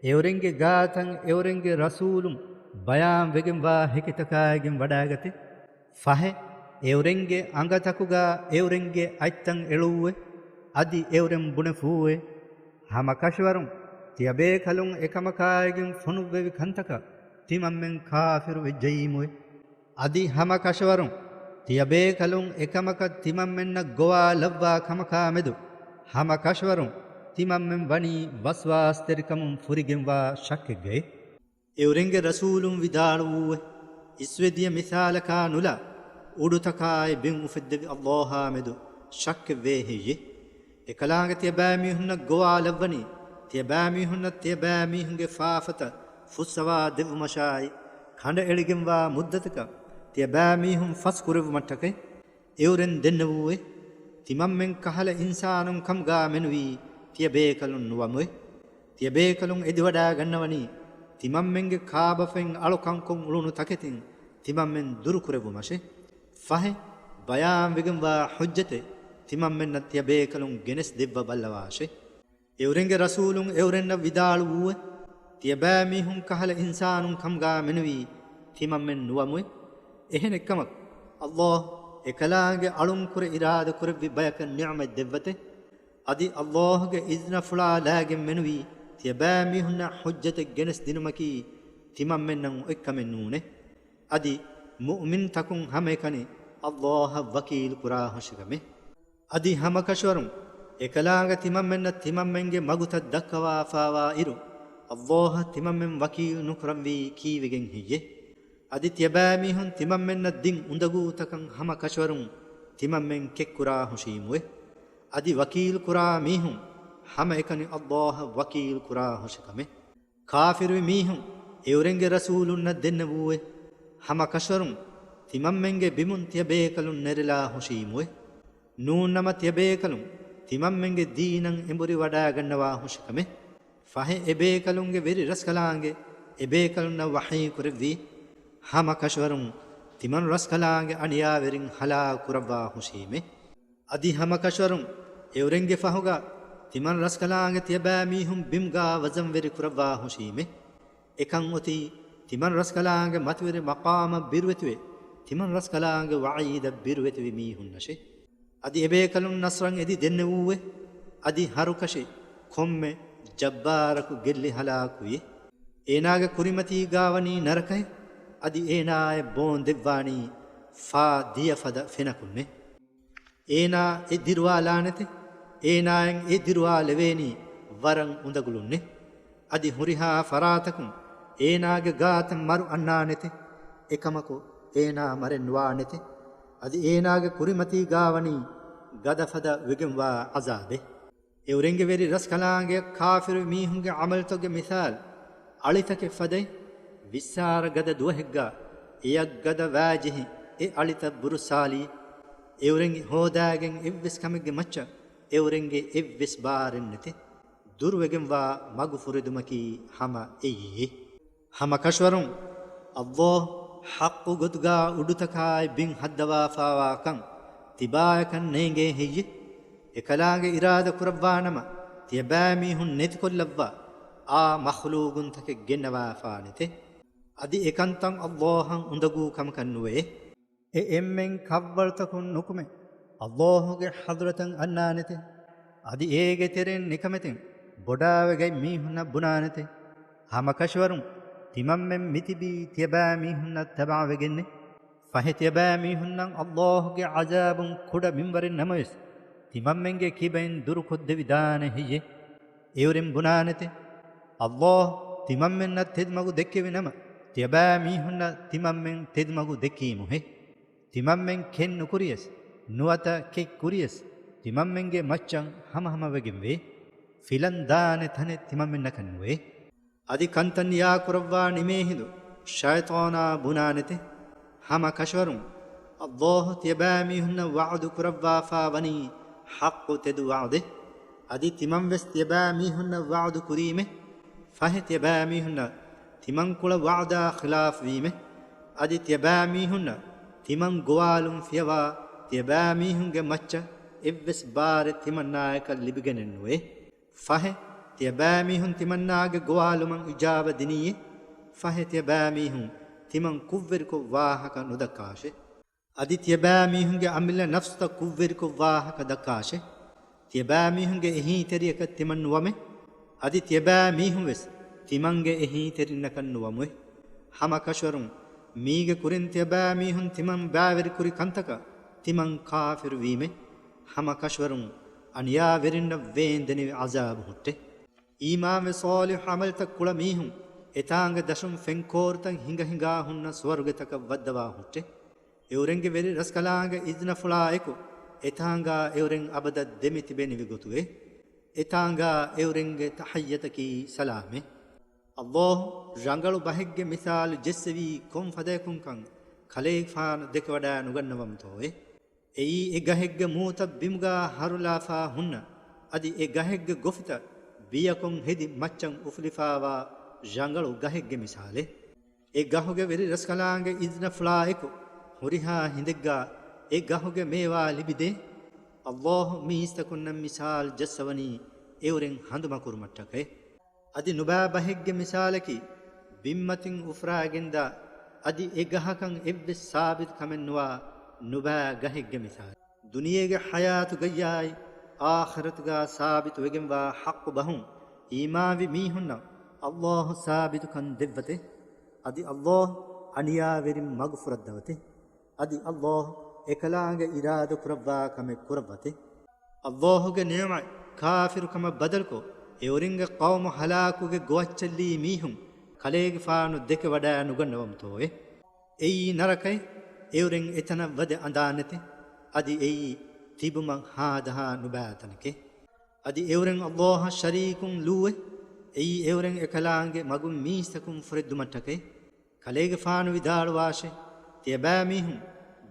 އެއުރެންގެ ގާތަށް އެއުރެންގެ ރަސޫލުން ބަޔާން ވެގެންވާ ހެކިތަކާއިގެން ވަޑާގަތެ. ފަހެ، އެއުރެންގެ އަނގަތަކުގާ އެއުރެންގެ އަތްތައް އެޅުއްވެ، އަދި އެއުރެން ބުނެފޫއެ. ހަމަ ކަށަވަރުން ތިޔަބޭކަލުން އެކަމަކާއިގެން ފޮނުއްވެވި ކަންތަކަށް ތިމަންމެން ކާފިރު ވެއްޖައީމުވެ. އަދި ހަމަ ކަށަވަރުން ތިޔަބޭކަލުން އެކަމަކަށް ތިމަންމެންނަށް ގޮވާލައްވާ ކަމަކާމެދު، ހަމަ ކަށަވަރުން ތިމަންމެން ވަނީ ވަސްވާސްތެރިކަމުން ފުރިގެންވާ ޝައްކެއްގައި. އެއުރެންގެ ރަސޫލުން ވިދާޅުވޫއެ، އިސްވެދިޔަ މިސާލަކާ ނުލާ، އުޑުތަކާއި ބިން އުފެއްދެވި އައްލާހާމެދު ޝައްކެއްވޭ ހެއްޔެ؟ އެކަލާނގެ ތިޔަބައިމީހުންނަށް ގޮވާލައްވަނީ، ތިޔަބައިމީހުންނަށް ތިޔަބައިމީހުންގެ ފާފަތައް ފުއްސަވާ ދެއްވުމަށާއި، ކަނޑައެޅިގެންވާ މުއްދަތަކަށް ތިޔަބައިމީހުން ފަސް ކުރެއްވުމަށްޓަކައި. އެއުރެން ދެންނެވޫއެ، ތިމަންމެން ކަހަލަ އިންސާނުން ކަމުގާ މެނުވީ ތިޔަބޭކަލުން ނުވަމުއެ. ތިޔަބޭކަލުން އެދިވަޑާގަންނަވަނީ، ތިމަންމެންގެ ކާބަފައިން އަޅުކަންކޮށް އުޅުނު ތަކެތިން ތިމަންމެން ދުރުކުރެއްވުމަށެ. ފަހެ، ބަޔާންވެގެންވާ ޙުއްޖަތެއް ތިމަންމެންނަށް ތިޔަބޭކަލުން ގެނެސް ދެއްވަ ބައްލަވާށެ. އެއުރެންގެ ރަސޫލުން އެއުރެންނަށް ވިދާޅުވޫއެ، ތިޔަބައިމީހުން ކަހަލަ އިންސާނުން ކަމުގާ މެނުވީ ތިމަންމެން ނުވަމުއެ. އެހެނެއްކަމަކު، އައްލާހު އެކަލާނގެ އަޅުންކުރެ އިރާދަކުރެއްވި ބަޔަކަށް ނިޢުމަތް ދެއްވަތެ. އަދި އައްލާހުގެ އިޒްނަފުޅާ ލާގެން މެނުވީ ތިޔަބައިމީހުންނަށް ޙުއްޖަތެއް ގެނެސް ދިނުމަކީ ތިމަންމެންނަށް އޮތްކަމެއް ނޫނެ. އަދި މުއުމިންތަކުން ހަމައެކަނި އައްލާހަށް ވަކީލު ކުރާ ހުށިކަމެ. އަދި ހަމަކަށަވަރުން އެކަލާނގެ ތިމަންމެންނަށް ތިމަންމެންގެ މަގުތައް ދައްކަވާފާވާ އިރު، އައްލާހަށް ތިމަންމެން ވަކީލު ނުކުރަންވީ ކީއްވެގެން ހެއްޔެ؟ އަދި ތިޔަބައިމީހުން ތިމަންމެންނަށް ދިން އުނދަގޫތަކަށް ހަމަ ކަށަވަރުން ތިމަންމެން ކެއްކުރާ ހުށީމުވެ. އަދި ވަކީލުކުރާ މީހުން ހަމައެކަނި އައްލާހަށް ވަކީލު ކުރާ ހުށިކަމެ. ކާފިރުވި މީހުން އެއުރެންގެ ރަސޫލުންނަށް ދެންނެވޫއެ، ހަމަ ކަށަވަރުން ތިމަންމެންގެ ބިމުން ތިޔަބޭކަލުން ނެރެލާ ހުށީމުވެ. ނޫންނަމަ ތިޔަބޭކަލުން ތިމަންމެންގެ ދީނަށް އެނބުރި ވަޑާގަންނަވާ ހުށިކަމެ. ފަހެ އެބޭކަލުންގެ ވެރި ރަސްކަލާނގެ އެބޭކަލުންނަށް ވަޙީ ކުރެއްވީ، ހަމަ ކަށަވަރުން ތިމަން ރަސްކަލާނގެ އަނިޔާވެރިން ހަލާކު ކުރައްވާ ހުށީމެ. އަދި ހަމަ ކަށަވަރުން އެއުރެންގެ ފަހުގަ ތިމަން ރަސްކަލާނގެ ތިޔަބައިމީހުން ބިމުގާ ވަޒަންވެރި ކުރައްވާ ހުށީމެ. އެކަން އޮތީ ތިމަން ރަސްކަލާނގެ މަތިވެރި މަޤާމަށް ބިރުވެތިވެ، ތިމަން ރަސްކަލާނގެ ވަޢީދަށް ބިރުވެތިވި މީހުންނަށެ. އަދި އެބޭކަލުން ނަޞްރަށް އެދި ދެންނެވޫއެ. އަދި ހަރުކަށި ކޮންމެ ޖައްބާރަކު ގެއްލި ހަލާކުވި. އޭނާގެ ކުރިމަތީގާ ވަނީ ނަރަކައެއް. އަދި އޭނާއަށް ބޯން ދެއްވާނީ ފާ ދިޔަ ފަދަ ފެނަކުންނެ. އޭނާ އެ ދިރުވާލާނެތެ. އޭނާއަށް އެ ދިރުވާލެވޭނީ ވަރަށް އުނދަގުލުންނެ. އަދި ހުރިހާ ފަރާތަކުން އޭނާގެ ގާތަށް މަރު އަންނާނެތެ. އެކަމަކު އޭނާ މަރެއް ނުވާނެތެ. އަދި އޭނާގެ ކުރިމަތީގާ ވަނީ ގަދަފަދަ ވެގެންވާ ޢަޒާބެއް. އެއުރެންގެ ވެރި ރަސްކަލާނގެއަށް ކާފިރު މީހުންގެ ޢަމަލުތަކުގެ މިސާލު އަޅިތަކެއް ފަދައިން، ވިއްސާރަ ގަދަ ދުވަހެއްގަ އެޔަށް ގަދަ ވާޖެހި އެ އަޅިތައް ބުރުއްސާލީ، އެއުރެން ހޯދާގެން އެއްވެސް ކަމެއްގެ މައްޗަށް އެއުރެންގެ އެއްވެސް ބާރެއް ނެތެ. ދުރުވެގެންވާ މަގު ފުރެދުމަކީ ހަމަ އެއީ. ހަމަ ކަށަވަރުން އައްލާހު ޙައްޤު ގޮތުގާ އުޑުތަކާއި ބިން ހައްދަވާފާވާ ކަން ތިބާޔަކަށް ނޭނގޭ ހެއްޔެ؟ އެކަލާނގެ އިރާދަ ކުރައްވާނަމަ، ތިޔަބައިމީހުން ނެތިކޮށްލައްވާ އާ މަޚްލޫގުންތަކެއް ގެންނަވާފާނެތެ. އަދި އެކަންތައް އައްލާހަށް އުނދަގޫ ކަމަކަށް ނުވޭ. އެ އެންމެން ކަށްވަޅުތަކުން ނުކުމެ، އައްލާހުގެ ޙަޟްރަތަށް އަންނާނެތެ. އަދި އޭގެ ތެރެއިން ނިކަމެތިން ބޮޑާވެގަތް މީހުންނަށް ބުނާނެތެ. ހަމަ ކަށަވަރުން ތިމަންމެން މިތިބީ ތިޔަބައިމީހުންނަށް ތަބަޢަވެގެންނެ. ފަހެ ތިޔަބައިމީހުންނަށް އައްލާހުގެ ޢަޒާބުން ކުޑަ މިންވަރެއް ނަމަވެސް، ތިމަންމެންގެ ކިބައިން ދުރުކޮށްދެވިދާނެ ހެއްޔެ؟ އެއުރެން ބުނާނެތެ. އައްލާހު ތިމަންމެންނަށް ތެދުމަގު ދެއްކެވި ނަމަ، ތިޔަބައިމީހުންނަށް ތިމަންމެން ތެދުމަގު ދެއްކީމުހޭ. ތިމަންމެން ކެތް ނުކުރިޔަސް، ނުވަތަ ކެތް ކުރިޔަސް، ތިމަންމެންގެ މައްޗަށް ހަމަހަމަވެގެންވޭ. ފިލަން ދާނެ ތަނެއް ތިމަންމެންނަކަށް ނުވޭ. އަދި ކަންތައް ނިޔާކުރައްވާ ނިމޭހިނދު ޝައިޠާނާ ބުނާނެތެ. ހަމަ ކަށަވަރުން އައްލާހު ތިޔަބައިމީހުންނަށް ވަޢުދު ކުރައްވާފާ ވަނީ ޙައްޤު ތެދު ވަޢުދެއް. އަދި ތިމަން ވެސް ތިޔަބައިމީހުންނަށް ވަޢުދު ކުރީމެ. ފަހެ ތިޔަބައިމީހުންނަށް ތިމަންކުޅަ ވަޢުދާ ޚިލާފް ވީމެ. އަދި ތިޔަބައިމީހުންނަށް ތިމަން ގޮވާލުން ފިޔަވާ ތިޔަބައިމީހުންގެ މައްޗަށް އެއްވެސް ބާރެއް ތިމަންނާޔަކަށް ލިބިގެނެއްނުވޭ. ފަހެ، ތިޔަބައިމީހުން ތިމަންނާގެ ގޮވާލުމަށް އިޖާބަ ދިނީއޭ. ފަހެ، ތިޔަބައިމީހުން ތިމަން ކުށްވެރިކޮށް ވާހަކަ ނުދައްކާށޭ. އަދި ތިޔަބައިމީހުންގެ އަމިއްލަ ނަފްސުތައް ކުށްވެރިކޮށް ވާހަކަ ދައްކާށޭ. ތިޔަބައިމީހުންގެ އެހީތެރިޔަކަށް ތިމަން ނުވަމޭ. އަދި ތިޔަބައިމީހުން ވެސް ތިމަންގެ އެހީތެރިންނަކަށް ނުވަމުއޭ. ހަމަ ކަށަވަރުން މީގެ ކުރިން ތިޔަބައިމީހުން ތިމަން ބައިވެރިކުރި ކަންތަކަށް ތިމަން ކާފިރު ވީމެ. ހަމަ ކަށަވަރުން އަނިޔާވެރިންނަށް ވޭންދެނިވި ޢަޒާބު ހުއްޓެ. އީމާންވެ ޞާލިޙު ޢަމަލުތައް ކުޅަ މީހުން އެތާނގެ ދަށުން ފެންކޯރުތައް ހިނގަ ހިނގާ ހުންނަ ސުވަރުގެތަކަށް ވައްދަވާ ހުއްޓެ. އެއުރެންގެ ވެރި ރަސްކަލާނގެ އިޒްނަފުޅާ އެކު އެތާނގާ އެއުރެން އަބަދަށް ދެމި ތިބެނިވި ގޮތުގައި، އެތާނގާ އެއުރެންގެ ތަޙިއްޔަތަކީ ސަލާމެއް. ﷲ ރަނގަޅު ބަހެއްގެ މިސާލު ޖެއްސެވީ ކޮން ފަދަޔަކުންކަން ކަލޭގެފާނު ދެކެވަޑައި ނުގަންނަވަމުތޯއޭ؟ އެއީ އެ ގަހެއްގެ މޫތައް ބިމުގާ ހަރުލާފާ ހުންނަ، އަދި އެ ގަހެއްގެ ގޮފިތައް ބިޔަކޮށް ހެދި މައްޗަށް އުފުލިފާވާ ރަނގަޅު ގަހެއްގެ މިސާލެއް. އެ ގަހުގެ ވެރި ރަސްކަލާނގެ އިޒްނަފުޅާ އެކު ހުރިހާ ހިނދެއްގާ އެ ގަހުގެ މޭވާ ލިބިދޭ. ﷲ މީސްތަކުންނަށް މިސާލު ޖައްސަވަނީ އެއުރެން ހަނދުމަކުރުމަށްޓަކައި. އަދި ނުބައި ބަހެއްގެ މިސާލަކީ، ބިންމަތިން އުފުރާގެންދާ، އަދި އެ ގަހަކަށް އެއްވެސް ސާބިތު ކަމެއް ނުވާ ނުބައި ގަހެއްގެ މިސާލު. ދުނިޔޭގެ ޙަޔާތުގައްޔާއި، އާޚިރަތުގާ ސާބިތުވެގެންވާ ޙައްޤު ބަހުން އީމާންވި މީހުންނަށް ﷲ ސާބިތުކަން ދެއްވަތެ. އަދި ﷲ އަނިޔާވެރިން މަގުފުރައްދަވަތެ. އަދި ﷲ އެކަލާނގެ އިރާދަކުރައްވާ ކަމެއް ކުރައްވަތެ. ﷲގެ ނިޢުމަތް ކާފިރުކަމަށް ބަދަލުކޮށް، އެއުރެންގެ ޤައުމު ހަލާކުގެ ގޮވައްޗަށްލީ މީހުން ކަލޭގެފާނު ދެކެވަޑައި ނުގަންނަވަމުތޯއޭ؟ އެއީ ނަރަކައެއް. އެއުރެން އެތަނަށް ވަދެ އަނދާނެތެ. އަދި އެއީ ތިބުމަށް ހާދަހާ ނުބައި ތަނެކެ. އަދި އެއުރެން ﷲއަށް ޝަރީކުން ލޫއެ. އެއީ އެއުރެން އެކަލާނގެ މަގުން މީސްތަކުން ފުރެއްދުމަށްޓަކައި. ކަލޭގެފާނު ވިދާޅުވާށެ، ތިޔަބައިމީހުން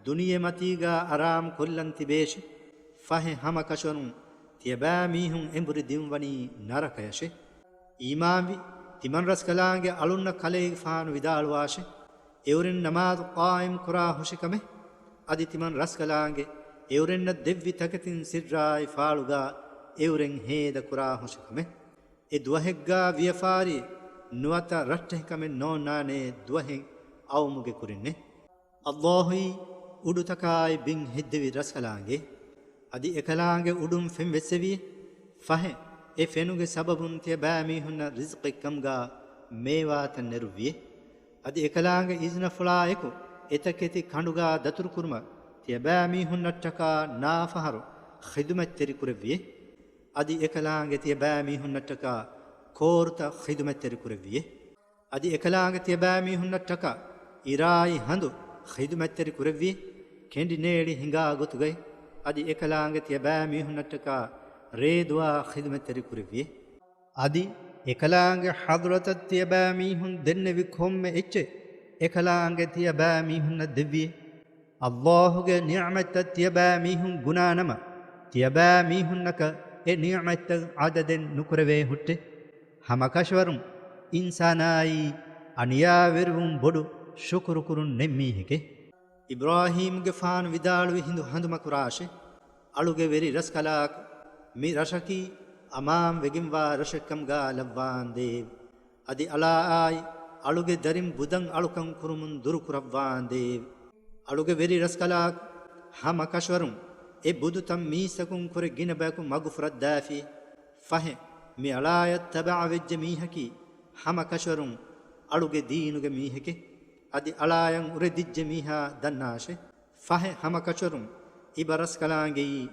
ދުނިޔެމަތީގާ އަރާމު ކޮށްލަން ތިބޭށެ. ފަހެ ހަމަ ކަށަވަރުން ތިޔަބައިމީހުން އެނބުރި ދިންވަނީ ނަރަކަޔަށެ. އީމާންވި ތިމަން ރަސްކަލާނގެ އަޅުންނަށް ކަލޭގެފާނު ވިދާޅުވާށެ، އެއުރެން ނަމާދު ޤާއިމް ކުރާ ހުށިކަމެއް. އަދި ތިމަން ރަސްކަލާނގެ އެއުރެންނަށް ދެއްވި ތަކެތިން ސިއްރާއި ފާޅުގާ އެއުރެން ހޭދަ ކުރާ ހުށިކަމެއް. އެ ދުވަހެއްގާ ވިޔަފާރި ނުވަތަ ރައްޓެހިކަމެއް ނޯންނާނޭ ދުވަހެއް އައުމުގެ ކުރިންނެ. ﷲ އީ އުޑުތަކާއި ބިން ހެއްދެވި ރަސްކަލާނގެ. އަދި އެކަލާނގެ އުޑުން ފެން ވެއްސެވި. ފަހެ، އެ ފެނުގެ ސަބަބުން ތިޔަބައިމީހުންނަށް ރިޒްޤެއްކަމުގާ މޭވާތައް ނެރުއްވި. އަދި އެކަލާނގެ އިޒްނަފުޅާ އެކު އެތަކެތި ކަނޑުގާ ދަތުރުކުރުމަށް ތިޔަބައިމީހުންނަށްޓަކާ ނާފަހަރު ޚިދުމަތްތެރި ކުރެއްވި. އަދި އެކަލާނގެ ތިޔަބައިމީހުންނަށްޓަކާ ކޯރުތައް ޚިދުމަތްތެރި ކުރެއްވި. އަދި އެކަލާނގެ ތިޔަބައިމީހުންނަށްޓަކާ އިރާއި ހަނދު ޚިދުމަތްތެރި ކުރެއްވި. ކެނޑި ނޭޅި ހިނގާ ގޮތުގައި. އަދި އެކަލާނގެ ތިޔަބައިމީހުންނަށްޓަކާ ރޭދުވާ ޚިދުމަތްތެރި ކުރެއްވި. އަދި އެކަލާނގެ ޙަޟްރަތަށް ތިޔަބައިމީހުން ދެންނެވި ކޮންމެ އެއްޗެއް އެކަލާނގެ ތިޔަބައިމީހުންނަށް ދެއްވި. ﷲގެ ނިޢުމަތްތައް ތިޔަބައިމީހުން ގުނާނަމަ، ތިޔަބައިމީހުންނަކަށް އެ ނިޢުމަތްތައް ޢަދަދެއް ނުކުރެވޭ ހުއްޓެ. ހަމަކަށަވަރުން އިންސާނާއީ އަނިޔާވެރިވުން ބޮޑު ޝުކުރުކުރުން ނެތް މީހެކޭ. އިބްރާހީމްގެފާނު ވިދާޅުވި ހިނދު ހަނދުމަކުރާށެ، އަޅުގެ ވެރި ރަސްކަލާކު، މި ރަށަކީ އަމާން ވެގެންވާ ރަށެއްކަމުގާ ލައްވާނދޭވެ! އަދި އަޅާއާއި އަޅުގެ ދަރިން ބުދަން އަޅުކަން ކުރުމުން ދުރުކުރައްވާނދޭވެ! އަޅުގެ ވެރި ރަސްކަލާކު، ހަމަ ކަށަވަރުން އެ ބުދުތައް މީސްތަކުން ކުރެ ގިނަ ބަޔަކު މަގުފުރައްދާފި. ފަހެ، މި އަޅާޔަށް ތަބަޢަވެއްޖެ މީހަކީ ހަމަ ކަށަވަރުން އަޅުގެ ދީނުގެ މީހެކޭ. އަދި އަޅާޔަށް އުރެދިއްޖެ މީހާ ދަންނާށެ. ފަހެ، ހަމަ ކަށަވަރުން އިބަ ރަސްކަލާނގެއީ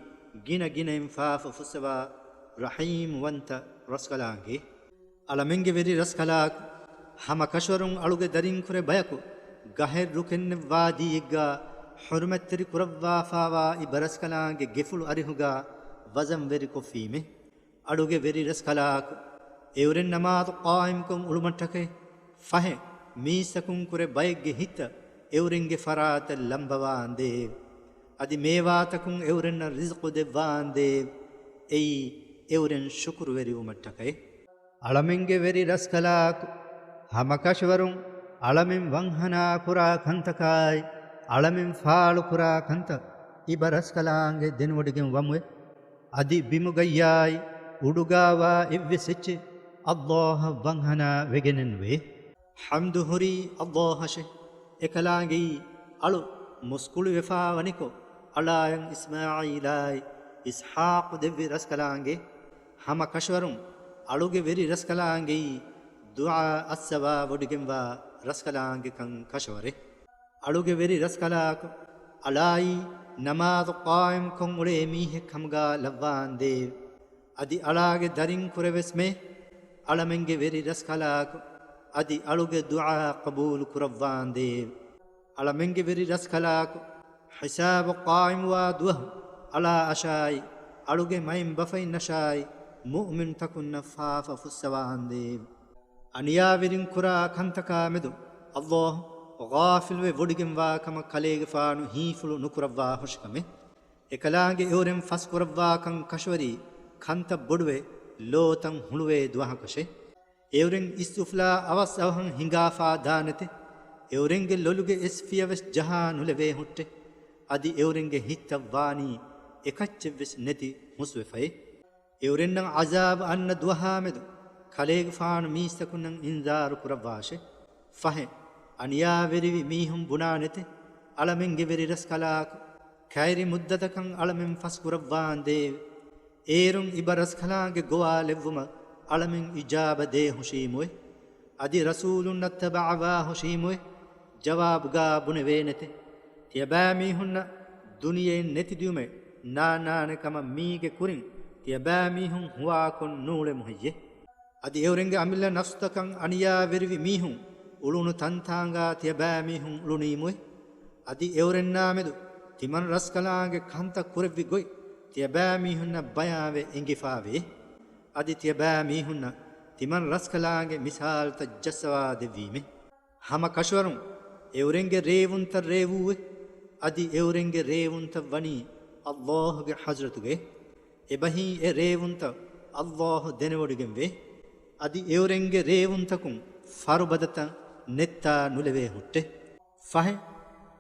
ގިނަ ގިނައިން ފާފަ ފުއްސަވާ ރަޙީމްވަންތަ ރަސްކަލާނގެ. އަޅަމެންގެ ވެރި ރަސްކަލާކު، ހަމަ ކަށަވަރުން އަޅުގެ ދަރިން ކުރެ ބަޔަކު ގަހެއް ރުކެންނެއް ވާދީއެއްގާ ޙުރުމަތްތެރި ކުރައްވާފާވާ އިބަ ރަސްކަލާނގެ ގެފުޅު އަރިހުގާ ވަޒަންވެރިކޮށްފީމެ. އަޅުގެ ވެރި ރަސްކަލާކު، އެއުރެން ނަމާދު ޤާއިމްކޮށް އުޅުމަށްޓަކައި. ފަހެ، މީސްތަކުން ކުރެ ބައެއްގެ ހިތަށް އެއުރެންގެ ފަރާތަށް ލަނބަވާނދޭވެ! އަދި މޭވާތަކުން އެއުރެންނަށް ރިޒްޤު ދެއްވާނދޭވެ! އެއީ އެއުރެން ޝުކުރުވެރިވުމަށްޓަކައި. އަޅަމެންގެ ވެރި ރަސްކަލާކު، ހަމަކަށަވަރުން އަޅަމެން ވަންހަނާ ކުރާ ކަންތަކާއި، އަޅަމެން ފާޅުކުރާ ކަންތައް އިބަ ރަސްކަލާނގެ ދެނެވޮޑިގެން ވަމުވެ. އަދި ބިމުގައްޔާއި އުޑުގާވާ އެއްވެސް އެއްޗެއް ﷲ އަށް ވަންހަނާ ވެގެނެއްނުވޭ. ޙަމްދު ހުރީ ﷲ އަށެ. އެކަލާނގެއީ އަޅު މުސްކުޅިވެފާވަނިކޮށް، އަޅާޔަށް އިސްމާޢީލާއި އިސްޙާޤު ދެއްވި ރަސްކަލާނގެ. ހަމަ ކަށަވަރުން އަޅުގެ ވެރި ރަސްކަލާނގެއީ ދުޢާ އައްސަވާ ވޮޑިގެންވާ ރަސްކަލާނގެކަން ކަށަވަރޭ. އަޅުގެ ވެރި ރަސްކަލާކޮ، އަޅާއީ ނަމާދު ޤާއިމްކޮށް އުޅޭ މީހެއް ކަމުގާ ލައްވާނދޭވެ. އަދި އަޅާގެ ދަރިން ކުރެވެސްމޭ، އަޅަމެންގެ ވެރި ރަސްކަލާކޮ، އަދި އަޅުގެ ދުޢާ ޤަބޫލު ކުރައްވާނދޭވެ. އަޅަމެންގެ ވެރި ރަސްކަލާކޮ، ހިސާބު ޤާއިމުވާ ދުވަހު އަޅާ އަށާއި، އަޅުގެ މައިންބަފައިންނަށާއި، މުއުމިންތަކުންނަށް ފާފަ ފުއްސަވާނދޭވެ. އަނިޔާވެރިން ކުރާ ކަންތަކާ މެދު ﷲ ޣާފިލުވެ ވޮޑިގެންވާ ކަމަށް ކަލޭގެފާނު ހީފުޅު ނުކުރައްވާ ހުށިކަމެއް. އެކަލާނގެ އެއުރެން ފަސްކުރައްވާކަން ކަށަވަރީ ކަންތައް ބޮޑުވެ، ލޯތައް ހުޅުވޭ ދުވަހަކަށެ. އެއުރެން އިސްއުފުލާ އަވަސް އަވަހަށް ހިނގާފާ ދާނެތެ. އެއުރެންގެ ލޮލުގެ އެސްފިޔަވެސް ޖަހާ ނުލެވޭ ހުއްޓެ. އަދި އެއުރެންގެ ހިތްތައް ވާނީ އެކައްޗެއްވެސް ނެތި ހުސްވެފައި. އެއުރެންނަށް ޢަޒާބު އަންނަ ދުވަހާމެދު ކަލޭގެފާނު މީސްތަކުންނަށް އިންޒާރު ކުރައްވާށެ. ފަހެ، އަނިޔާވެރިވި މީހުން ބުނާނެތެ، އަޅަމެންގެ ވެރި ރަސްކަލާކޮ، ކައިރި މުއްދަތަކަށް އަޅަމެން ފަސްކުރައްވާނދޭވެ. އޭރުން އިބަ ރަސްކަލާނގެ ގޮވާލެއްވުމަށް އަޅަމެން އިޖާބަ ދޭ ހުށީމުއެ. އަދި ރަސޫލުންނަށް ތަބަޢަވާ ހުށީމުއެ. ޖަވާބުގާ ބުނެވޭނެތެ، ތިޔަބައިމީހުންނަށް ދުނިޔެއިން ނެތިދިޔުމެއް ނާންނާނެ ކަމަށް މީގެ ކުރިން ތިޔަބައިމީހުން ހުވާކޮށް ނޫޅެމު ހެއްޔެ؟ އަދި އެއުރެންގެ އަމިއްލަ ނަފްސުތަކަށް އަނިޔާވެރިވި މީހުން އުޅުނު ތަންތާނގާ ތިޔަބައިމީހުން އުޅުނީމުއެ. އަދި އެއުރެންނާމެދު ތިމަން ރަސްކަލާނގެ ކަންތައް ކުރެއްވި ގޮތް ތިޔަބައިމީހުންނަށް ބަޔާންވެ އެނގިފާވޭ. އަދި ތިޔަބައިމީހުންނަށް ތިމަން ރަސްކަލާނގެ މިސާލުތައް ޖައްސަވާ ދެއްވީމެ. ހަމަ ކަށަވަރުން އެއުރެންގެ ރޭވުންތައް ރޭވޫއެ. އަދި އެއުރެންގެ ރޭވުންތައް ވަނީ ﷲ ގެ ޙަޟްރަތުގައި. އެބަހީ އެ ރޭވުންތައް ﷲ ދެނެވޮޑިގެންވޭ. އަދި އެއުރެންގެ ރޭވުންތަކުން ފަރުބަދަތައް ނެއްތާ ނުލެވޭ ހުއްޓެ. ފަހެ،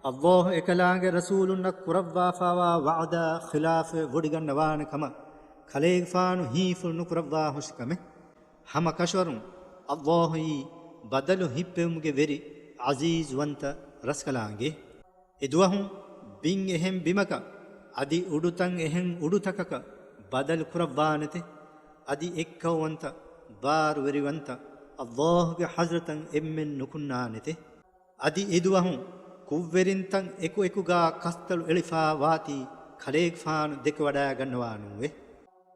ﷲ އެކަލާނގެ ރަސޫލުންނަށް ކުރައްވާފާވާ ވަޢުދާ ޚިލާފުވެ ވޮޑިގަންނަވާނެ ކަމަށް ކަލޭގެފާނު ހީފުޅު ނުކުރައްވާ ހުށިކަމެއް. ހަމަ ކަށަވަރުން ﷲ އީ ބަދަލު ހިއްޕެވުމުގެ ވެރި ޢަޒީޒުވަންތަ ރަސްކަލާނގެ. އެދުވަހު ބިން އެހެން ބިމަކަށް އަދި އުޑުތައް އެހެން އުޑުތަކަކަށް ބަދަލު ކުރައްވާނެތެ. އަދި އެއްކައުވަންތަ، ބާރުވެރިވަންތަ ﷲ ގެ ޙަޟްރަތަށް އެންމެން ނުކުންނާނެތެ. އަދި އެދުވަހު ކުށްވެރިންތައް އެކުއެކުގާ ކަސްތަޅު އެޅިފާ ވާތީ ކަލޭގެފާނު ދެކެވަޑައިގަންނަވާނޫވެ.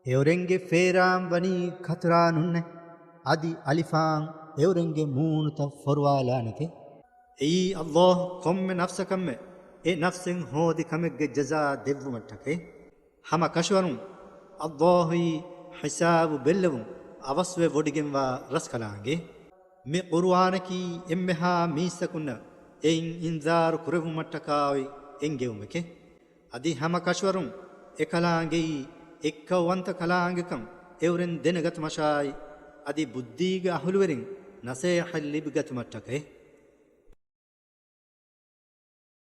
އެއުރެންގެ ފޭރާން ވަނީ ކަތުރާނުންނެ. އަދި އަލިފާން އެއުރެންގެ މޫނުތައް ފޮރުވާލާނެތެ. އެއީ ﷲ ކޮންމެ ނަފްސަކަށްމެ އެ ނަފްސެއް ހޯދި ކަމެއްގެ ޖަޒާ ދެއްވުމަށްޓަކައި. ހަމަ ކަށަވަރުން ﷲ އީ ހިސާބު ބެއްލެވުން އަވަސްވެ ވޮޑިގެންވާ ރަސްކަލާނގެ. މި ޤުރުއާނަކީ އެންމެހާ މީސްތަކުންނަށް އެއިން އިންޒާރު ކުރެއްވުމަށްޓަކާއޮތް އެންގެވުމެކެ. އަދި ހަމަ ކަށަވަރުން އެކަލާނގެއީ އެއްކައުވަންތަ ކަލާނގެކަން އެއުރެން ދެނެގަތުމަށާއި، އަދި ބުއްދީގެ އަހުލުވެރިން ނަސޭހަތް ލިބިގަތުމަށްޓަކައި.